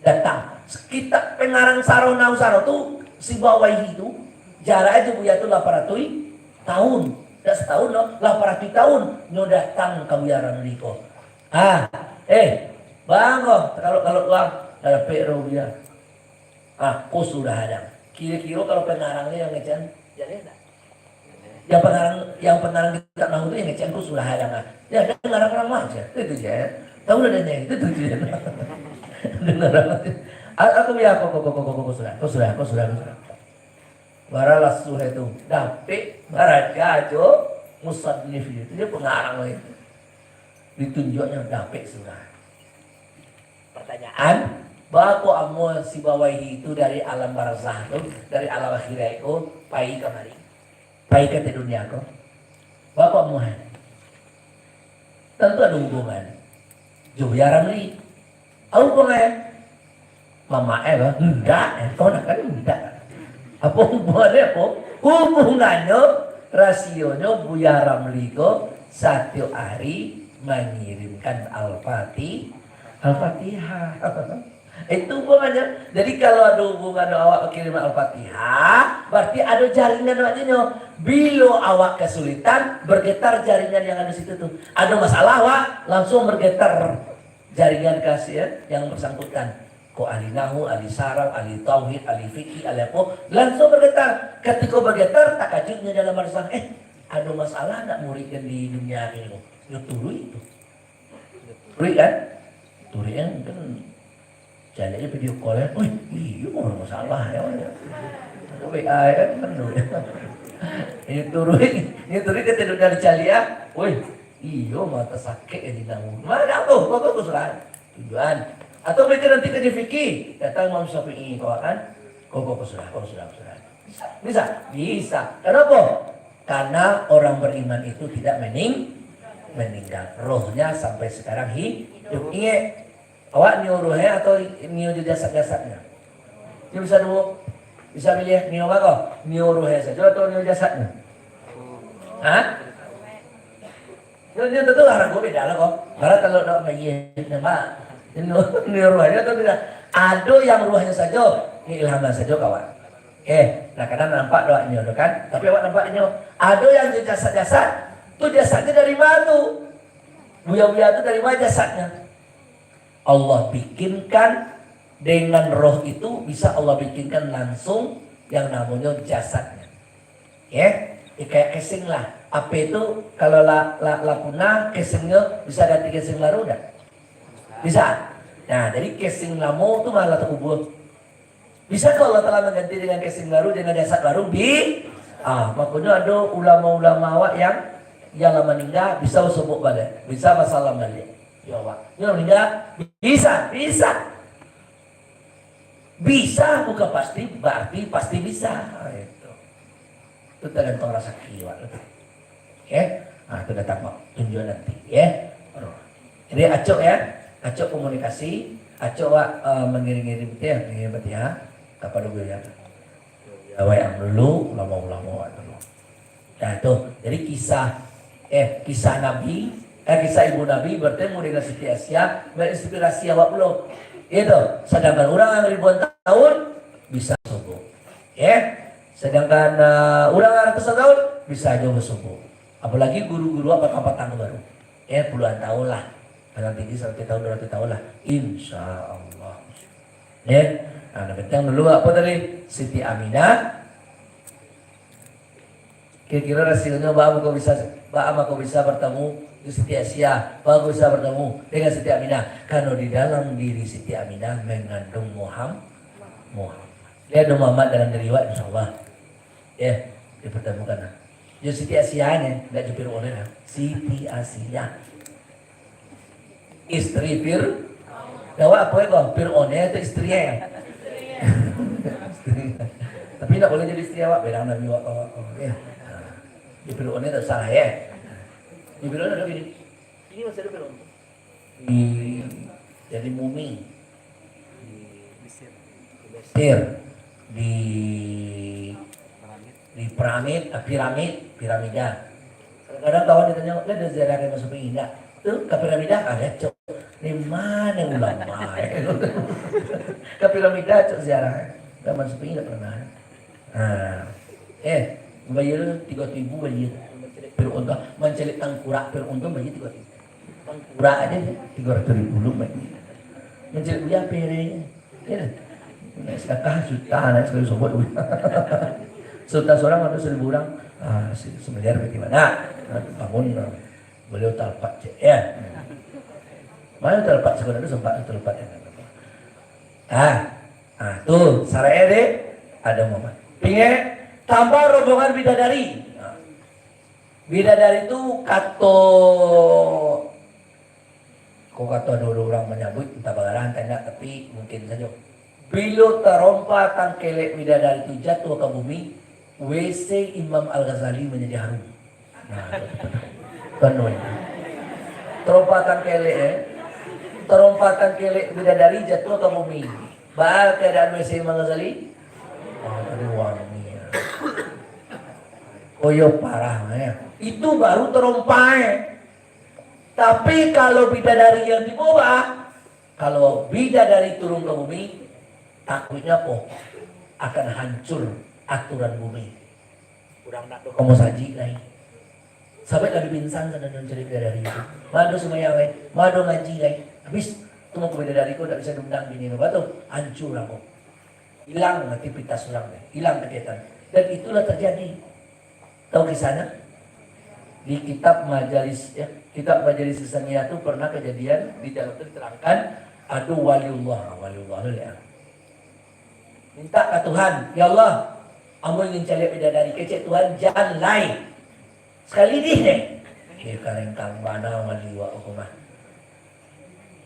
datang. Kitab pengarang Saroh Nahu Saroh tu, Sibawaihi tu, jarak aja Buya tu lapan ratus tahun. Dak setahun doh, lapan ratus tahun nyo datang ka Buya Ramli ko. Ah, eh, bang ko, kalau, kalau uang, dah dapek roh Buya. Ah, ko sudah ada. Kiro-kiro kalau pengarang ni yang ngecen, jadi dak? Yang pengarang, yang pengarang kitab nahu tu yang ngecek tu sudah ada kan. Ya, dia ngarang-ngarang aja. Itu tu je. Tahu lah dia itu tu je. Dengar aja. A-, aku ya, kok, kok, kok, kok, kok, kok, sudah, kok sudah, kok sudah, kok sudah. Bara lah sudah itu. Dapek, bara aja jo musannif itu. Dia pengarang itu. Ditunjuknya dapek sudah. Pertanyaan, baa kok amuah Sibawaihi itu dari alam barzah tu, dari alam akhirat tu, pai kamari? Pai ka ateh dunia ko? Baa kok amuah? Tantu ado hubungan jo Buya Ramli. Ado hubungan? Mamak eh, bah? Indak, eh, kau nak kan indak. Apo hubungannyo apo? Hubungannyo, rasionyo Buya Ramli ko satiok ari mangirimkan Al-Fati-, Al-Fatihah. Itu hubungannyo. Jadi, kalau ado hubungan awak kirim Al-Fatihah, berarti ado jaringan awak jo nyo. Bilo awak kasulitan, bergetar jaringan yang ado situ tu. Ado masalah, awak langsung bergetar jaringan kasih, ya, yang bersangkutan. Ko ahli nahu, ahli saraf, ahli tauhid, ahli fikih, ahli apo, langsung bergetar. Katiko bergetar, takajutnyo dalam barzah, "Eh, ado masalah ndak murid kan di dunia ko?" Nyo turuik tu. Turuik kan? Turuik kan, kan caliak aja video call, ya. "Wih, iyo, ado masalah, ya, ya." W A, ya kan, penuh, ya. Nyo turuik, nyo turuik ka ateh dunia dicaliak, ya. "Wih, iyo, mato sakik, ya, di nahu." Mana tu? Kau, kau, kau sudah. Tujuan. Atau mereka nanti kaji fikih, datang Imam Syafi'i, kau kan? Kau, kau, kau sudah, kau sudah, kau sudah. Bisa? Bisa. Bisa. Kenapa? Karena orang beriman itu tidak mening-, meninggal. Rohnya sampai sekarang hidup. Ingat, awak nio rohnya atau nio jasad-jasadnya? Nio bisa duo? Bisa milih nio mano? Nio rohnya sajo atau nio jasadnya? Hah? Nyo, nyo tantu harago beda lah ko. Bara kalau nak bayar, nama. Nyo, nyo ruahnyo tu beda. Ado yang ruahnyo sajo, Ini ilhaman sajo, kawan. Eh, nah, kadang nampak doaknyo tu kan, tapi awak nampak inyo. Ado yang jo jasad-jasad, tu jasadnyo dari ma tu? Buya-buya tu dari ma jasadnyo? Allah bikinkan dengan roh itu, bisa Allah bikinkan langsung yang namonyo jasadnyo. Ye, ya, kayak casing lah. Apo itu, kalau lah, lah, lah punah casingnyo, bisa ganti casing baru dak? Bisa. Nah, jadi casing lamo tu malah takubua. Bisa kok Allah Taala mangganti dengan casing baru, dengan jasad baru? Bi-, ah, makonyo ado ulama-ulama awak yang, yang lah maningga, bisa basobok baliak, bisa basalam baliak. Yo, awak. Yo, maningga, bisa, bisa. Bisa bukan pasti, berarti pasti bisa. Ah, itu. Itu tergantung rasaki awak tu. Oke? Ah, itu datang, Pak. Tunjuan nanti, ya. Aduh. Jadi, acok, ya. Acok komunikasi, acok, Wak, eh, mengiring-iring betul, ya. Mengiring betul, ya. Kapada gue, ya. Awak yang dulu, ulama-ulama awak dulu. Nah, itu. Jadi, kisah, eh, kisah Nabi, eh, kisah ibu Nabi bertemu dengan Siti Asia, menginspirasi awak pulo. Itu. Sedangkan orang yang ribuan tahun, bisa sombong. Ya. Sedangkan, eh, urang ratusan tahun, bisa jo basobok. Apalagi guru-guru patang-patang tu baru. Ya, puluhan tahun lah. Paling tinggi saratuih tahun, dua ratuih tahun lah. Insya Allah. Ya. Nah, nan penting dulu apa tadi? Siti Aminah. Kira-kira rasionyo, baa mako bisa, baa mako bisa bertemu Siti Asia, baa mako bisa bertemu dengan Siti Aminah. Karena di dalam diri Siti Aminah mengandung Muham-, Muhammad. Dia ada Muhammad dalam diri awak, insya Allah. Ya, dipertemukan. Yo Siti Asia ni, ndak jo Fir'aun ni lah. Siti Asia. Istri Fir-, awak apa ko? Fir'aun ni atau istri eh? Tapi ndak boleh jadi istri awak, bedang Nabi awak, awak, awak, ya. Di Fir'aun ni tak salah, ya. Di Fir'aun ada gini. Ini masih ada Fir'aun. Di, jadi mumi. Di Mesir. Di, di piramid, ah, piramid, piramida. Kadang-kadang kawan ditanyo, "Lah, ado ziarah ka Mas Suping indak?" Tu, ka piramida, ah, lecok. Di mana ulama, eh? Ka piramida, cok ziarah, eh. Ka Mas Suping indak pernah. Ah. Eh, bayar tiga ribu bayar. Fir'aun tu, mancaliak tangkurak Fir'aun tu bayar tiga ribu. Tangkurak aja tiga ratus ribu lu bayar. Mancaliak buya apa ni? Ya. Naik sedekah juta, naik sekali sobok duit. Juta seorang atau seribu orang, ah, se-, semiliar bagaimana? Nah, bangun, nah, beliau talpat cek, ya. Mana talpat sekolah tu sempat talpat ya. Ah, ah, tu, sarai deh, ada momen. Pingek, tambah rombongan bidadari. Nah, bidadari tu kato, ko kato dulu urang manyabuik, entah bagarah, entah indak, tapi mungkin sajo. Bilo tarompa tangkelek bidadari tu jatuah ka bumi, W C Imam Al-Ghazali manjadi harum. Nah, tu. Penuh. Tarompa tangkelek, eh. Tarompa tangkelek bidadari jatuah ka bumi. Baa keadaan W C Imam Ghazali? Oh, tadi wangi, ya. Oh, iyo, parah, ya. Itu baru tarompa, eh. Tapi kalau bidadari yang tibo, bah, kalau bidadari turun ka bumi, takuiknyo apo? Akan hancur aturan bumi. Urang ndak ado ka musajik lai. Sampai lah bipingsan sadang mancari bidadari tu. Ma ado sumbayang lai, ma ado ngaji lai. Habis, tu mako bidadari ko ndak bisa diundang bini ko, bah tu, hancur lah ko. Hilang aktivitas urang tu, hilang kagiatan. Dan itulah terjadi. Tahu kisahnya? Di kitab Majalis, ya, kitab Majalis Saniyah tu pernah kejadian, di dalam tu diterangkan, ado waliullah, waliullah tu, ya. Minta ka Tuhan, "Ya Allah, ambo ingin caliak bidadari." Kecek Tuhan, "Jan lai. Sakali dih deh." Eh, karengkang bana wali wak ko mah.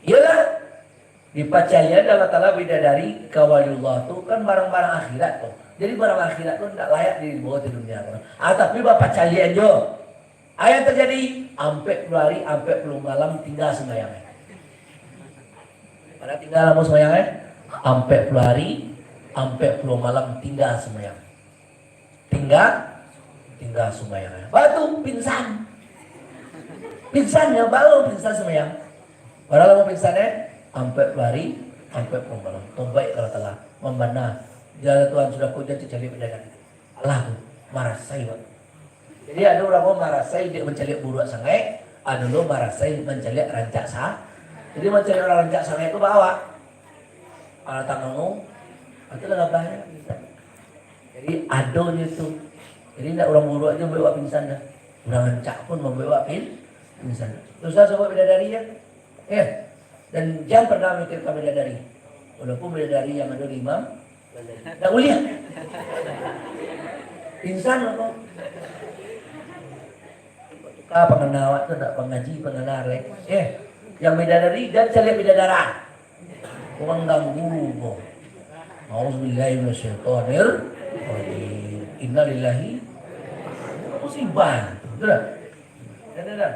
Iyolah, dipacaliakan Allah Taala bidadari ka waliullah tu kan barang-barang akhirat tu. Jadi barang akhirat tu ndak layak dibawa di dunia ko. Ah, tapi bapacaliakan jo. Apo yang terjadi? Ampek puluah hari, ampek puluah malam tingga sumbayang. Pada tingga lamo sumbayang, eh? Ampek puluah hari, ampek puluah malam tingga sumbayang. Tingga, tingga sumbayang, eh. Batu pingsan. Pingsan, ya, baru pingsan sumbayang. Padahal lamo pingsan, eh? Ampek puluah hari, ampek puluah malam. Tobaik kalau telah, mambana. Jalan Tuhan sudah kau jadi caliak bidadari. Alah tu, marasai wak. Jadi ado urang ko marasai dek mancaliak buruak sangaik, ado lo marasai mancaliak rancak sa. Jadi mancaliak urang rancak sangaik tu bawa. Alah tangan tu, itu lah gabahnya. Jadi adonyo tu. Jadi ndak urang buruak je mambuek wak pingsan dah. Urang rancak pun mambuek wak pin-, pingsan. Susah sobat bidadari ya. Eh, dan jangan pernah mikirkan bidadari. Walaupun bidadari yang ado di imam, tak boleh. Insan apa? Tukar pangana awak tu nak pangaji, pangana rek. Eh, yang bidadari dan caliak bidadara. Urang ganggu ko. Auzubillahi minasyaitonir rajim. Innalillahi. Musibah. Betul tak? Dah, dah, dah.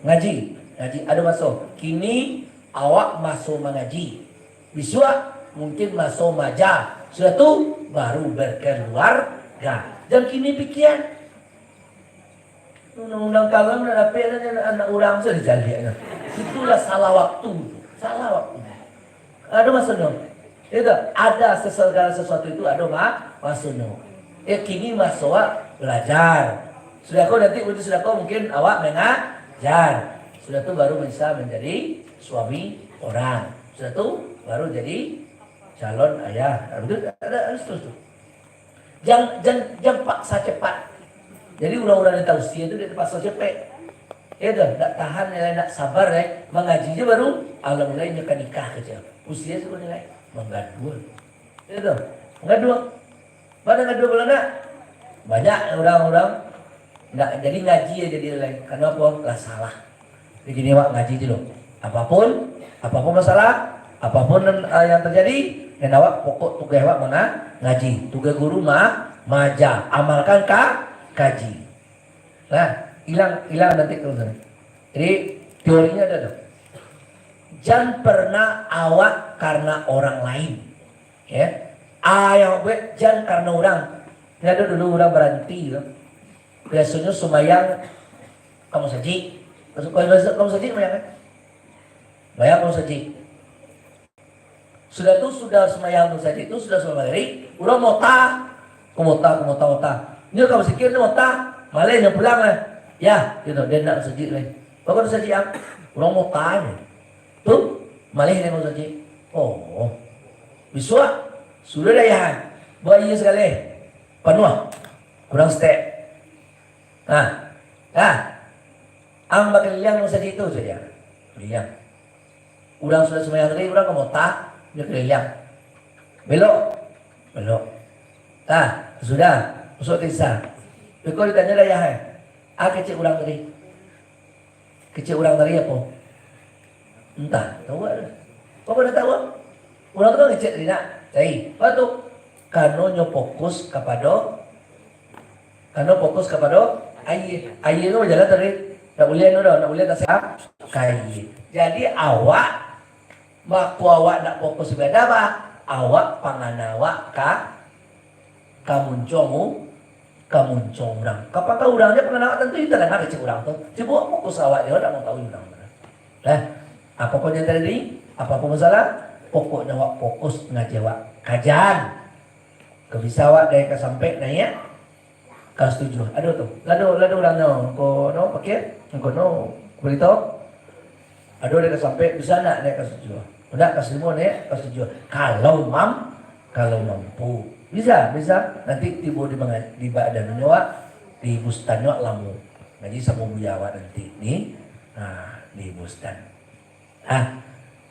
Ngaji, ngaji ado maso. Kini awak maso mangaji. Bisuak mungkin maso maja. Sudah tu baru berkeluarga. Jan kini pikian. Undang-undang kalam nak dapek lah anak urang tu dijaliak. Itulah salah waktu. Salah waktu. Ado masonyo. Itu, ada sesegala sesuatu itu ado ma-, masonyo. Eh, kini maso awak belajar. Sudah ko nanti, sudah ko mungkin awak mengajar. Sudah tu baru bisa menjadi suami orang. Sudah tu baru jadi calon ayah. Nah, betul? Ada, ada seterus tu. Jan, jan, jan paksa cepat. Jadi urang-urang yang tausia tu dia terpaksa cepek. Ya tu, ndak tahan, ya, ndak sabar, ya. Mangaji je baru, alah mulai nyo ka nikah kecil. Usia sudah nilai manggaduah. Ya tu, manggaduah. Mana gaduah bulan nak? Banyak urang-urang ndak jadi ngaji aja dia lain. Karena apa? Lah salah. Jadi gini, awak ngaji dulu. Apapun, apapun masalah, apapun, eh, yang terjadi, dan awak pokok tugas awak mana? Ngaji. Tugas guru ma-, maja, amalkan ka-, kaji. Nah, hilang, hilang nanti kalau sana. Jadi teorinya ada tu. Jan pernah awak karena orang lain. Ya. Ah, yang buat jan karena orang. Ini ada dulu orang berhenti tu. Biasanya sembahyang kamu saji. Masuk, kalau masuk kamu saji, sembahyang kan? Sembahyang kamu saji. Sudah tu, sudah sembahyang kamu saji tu, sudah sembahyang maghrib, urang mota. Ko mota, ko mota, mota. Nyo kamu sikit tu mota, maleh nyo pulang lah. Ya, gitu, dia nak saji lah. Bapak tu saji am, urang mota ni. Tu, maleh dia kamu saji. Oh, bisuak, sudah dah ya. Buat iya sekali. Panuah. Kurang step. Nah, nah. Ang bakaliliang masajid tu saja. Kaliliang. Urang sudah sumbayang tadi, urang ka mota, dia kaliliang. Belok. Belok. Nah, sudah. Masuk desa. Beko ditanya dayah, eh. Ah, kecek urang tadi. Kecek urang tadi apo? Entah, tahu ada. Apa dah tahu? Urang tu kan ngecek tadi nak. Cari. Apa tu? Karena nyo fokus kapado, karena fokus kapado aia. Aia tu bajalan tadi. Tak boleh anu dah, tak boleh tak siap. Ka aia. Jadi awak, mako awak nak fokus ibadah bah, awak pangana awak ka, ka muncuang u-, ka muncuang urang. Kapatah urang je pangana awak tantu kita danga kecek urang tu. Cubo fokus awak je, dak mau tahu urang tu. Lah, apa pun yang terjadi, apa pun masalah, pokoknya awak fokus ngaji awak. Kajan. Ka bisa awak dari ka sampai naiak ka tujuah. Ado tu. Lado, lado urang nyo. Ko no, pakir. Ko no, beritahu. Ado dari ka sampai, bisa nak naiak ka tujuah. Nak ka limo naiak ka tujuah. Kalau mam-, kalau mampu. Bisa, bisa. Nanti tibo di manga-, di badan nyo awak, di bustan nyo awak lamo. Ngaji samo buya awak nanti ni, ha, di bustan. Nah,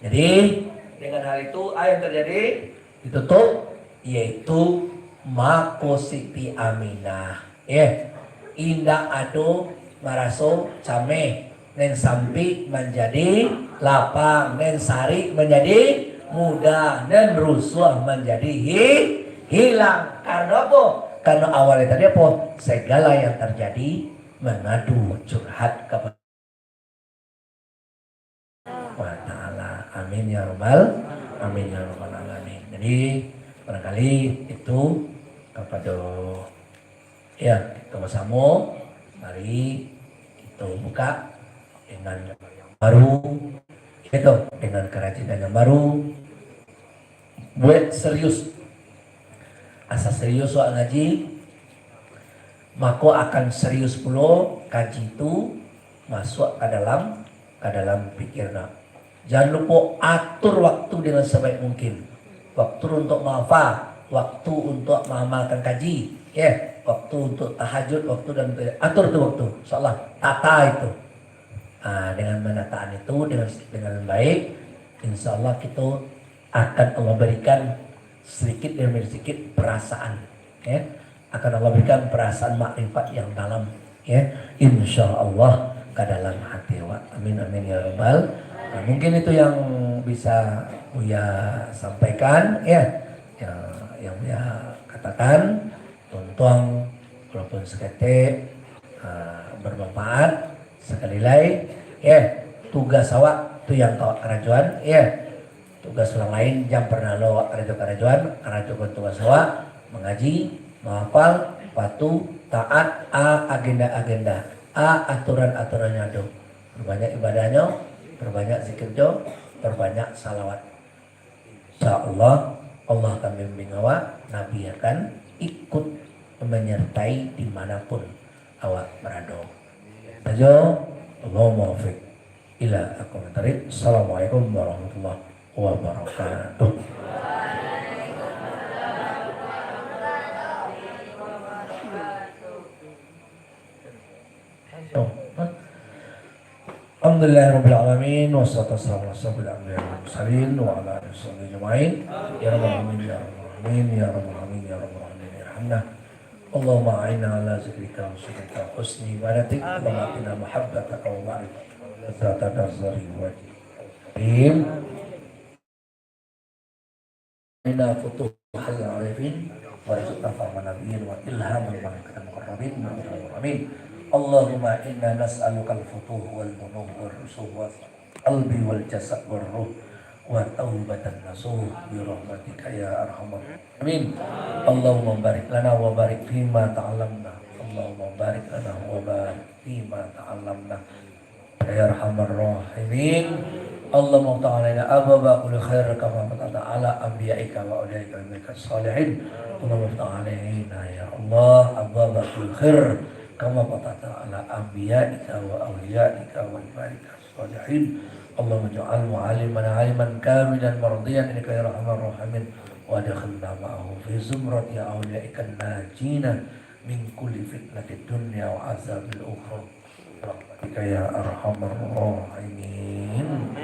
jadi dengan hal itu, ah, yang terjadi ditutup, yaitu mako Siti Aminah. Eh, indak ado maraso cameh, nan sampik manjadi lapang, nan sarik manjadi mudah, nan rusuah manjadi hi-, hilang. Karena apa? Karena awalnya tadi apa? Segala yang terjadi mengadu curhat kepada Allah Ta'ala. Amin ya Rabbal, amin ya Rabbal Alamin. Jadi, barangkali itu kepada, ya, kita bersama, mari kita buka dengan yang baru, gitu, dengan kerajinan yang baru. Buat serius. Asa serius awak ngaji, mako akan serius pulo kaji tu masuak ka dalam, ka dalam pikir nak. Jan lupo atur waktu dengan sebaik mungkin. Waktu untuk mahafal, waktu untuk maamalkan kaji, ya, waktu untuk tahajud, waktu dan atur tu waktu. Insyaallah tata itu. Ah, dengan menataan itu dengan, dengan baik, insyaallah kita akan Allah berikan sedikit demi sedikit perasaan, ya. Akan Allah berikan perasaan makrifat yang dalam, ya. Insyaallah ka dalam hati awak. Amin, amin, ya rabbal. Nah, mungkin itu yang bisa Buya sampaikan, ya. Ya, yang Buya katakan, tuntuang walaupun saketek, ah, bermanfaat. Sakali lai, ya, tugas awak tu yang awak karajoan, ya. Tugas urang lain jan pernah lo awak karajo-karajoan, karajokan tugas awak, mangaji, mahafal, patuh, taat, a agenda-agenda, a aturan-aturan yang ado. Perbanyak ibadahnyo, perbanyak zikirnyo, perbanyak salawat. Insyaallah, Allah akan bimbing awak, Nabi akan ikut menyertai di mana pun awak berado. Sajo, Allahumma muwaffiq ila aqwamit thariq. Assalamualaikum warahmatullahi wabarakatuh. Alhamdulillahirabbil alamin, wassalatu wassalamu ala asyrafil anbiya'i wal mursalin, wa ala alihi wa sahbihi ajma'in. Ya rabbal alamin, ya rabbal alamin, ya rabbal alamin, ya rabbal alamin, irhamna. Allahumma a'inna ala zikrika wa syukrika wa husni ibadatik. Allahumma a'inna mahabbataka wa ma'rifataka wa ladzata nazari wajhika. Amin. Inna futuhal arifin, warzuqna fahman nabiyyin, wa ilhamal malaikatil muqarrabin, amin, amin. Allahumma inna nas'alukal futuh wal munuh wal rusuh wal qalbi wal jasad wal ruh, wa taubatan nasuh, bi rahmatika ya arhamar rahimin. Allahumma barik lana wa barik fima ta'allamna. Allahumma barik lana wa barik fima ta'allamna. Ya arhamar rahimin. Allahumma ftah alaina abwaba kulli khair kama fatahta ala anbiyaika wa auliyaika wa ibadika shalihin. Allahumma ftah alaina ya Allah abwaba kulli khair kama fatahta ala anbiyaika wa auliyaika wa ibadika shalihin. Allahumma ij'al mu'allimana aliman kamilan mardiyan ilaika ya arhamar rahimin. Wa adkhilna ma'ahu fi zumrati auliyaika najina min kulli fitnatid dunya wa azabil ukhra. Rahmatika ya arhamar rahimin.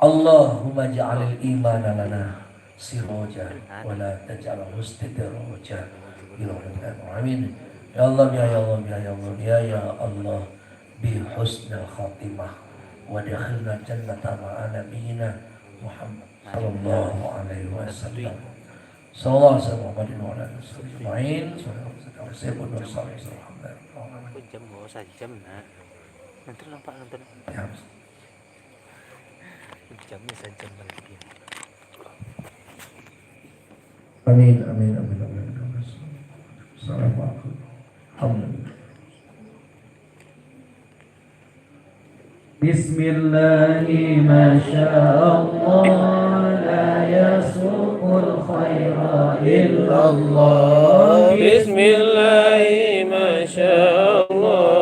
Allahumma ja'alil imana lana siraja wa la taj'alhu istidraja. Bi rahmatika ya arhamar rahimin. Ya Allah, ya Allah, ya Allah, ya Allah, bi husnil khatimah wa adkhilna jannata ma'a nabiyyina Muhammad sallallahu alaihi wasallam. Sallallahu alaihi wasallam. Muhammadin wa ala alihi wa sahbihi ajma'in. Sallallahu alaihi wasallam. Alhamdulillah. Jam, oh, sajam, nak. Nanti nampak nonton. Ya. Jamnya sajam lagi. Amin, amin, amin, amin. Assalamualaikum. Alhamdulillah. Bismillahi masya Allah, la yasuqul khaira illallah. Bismillah.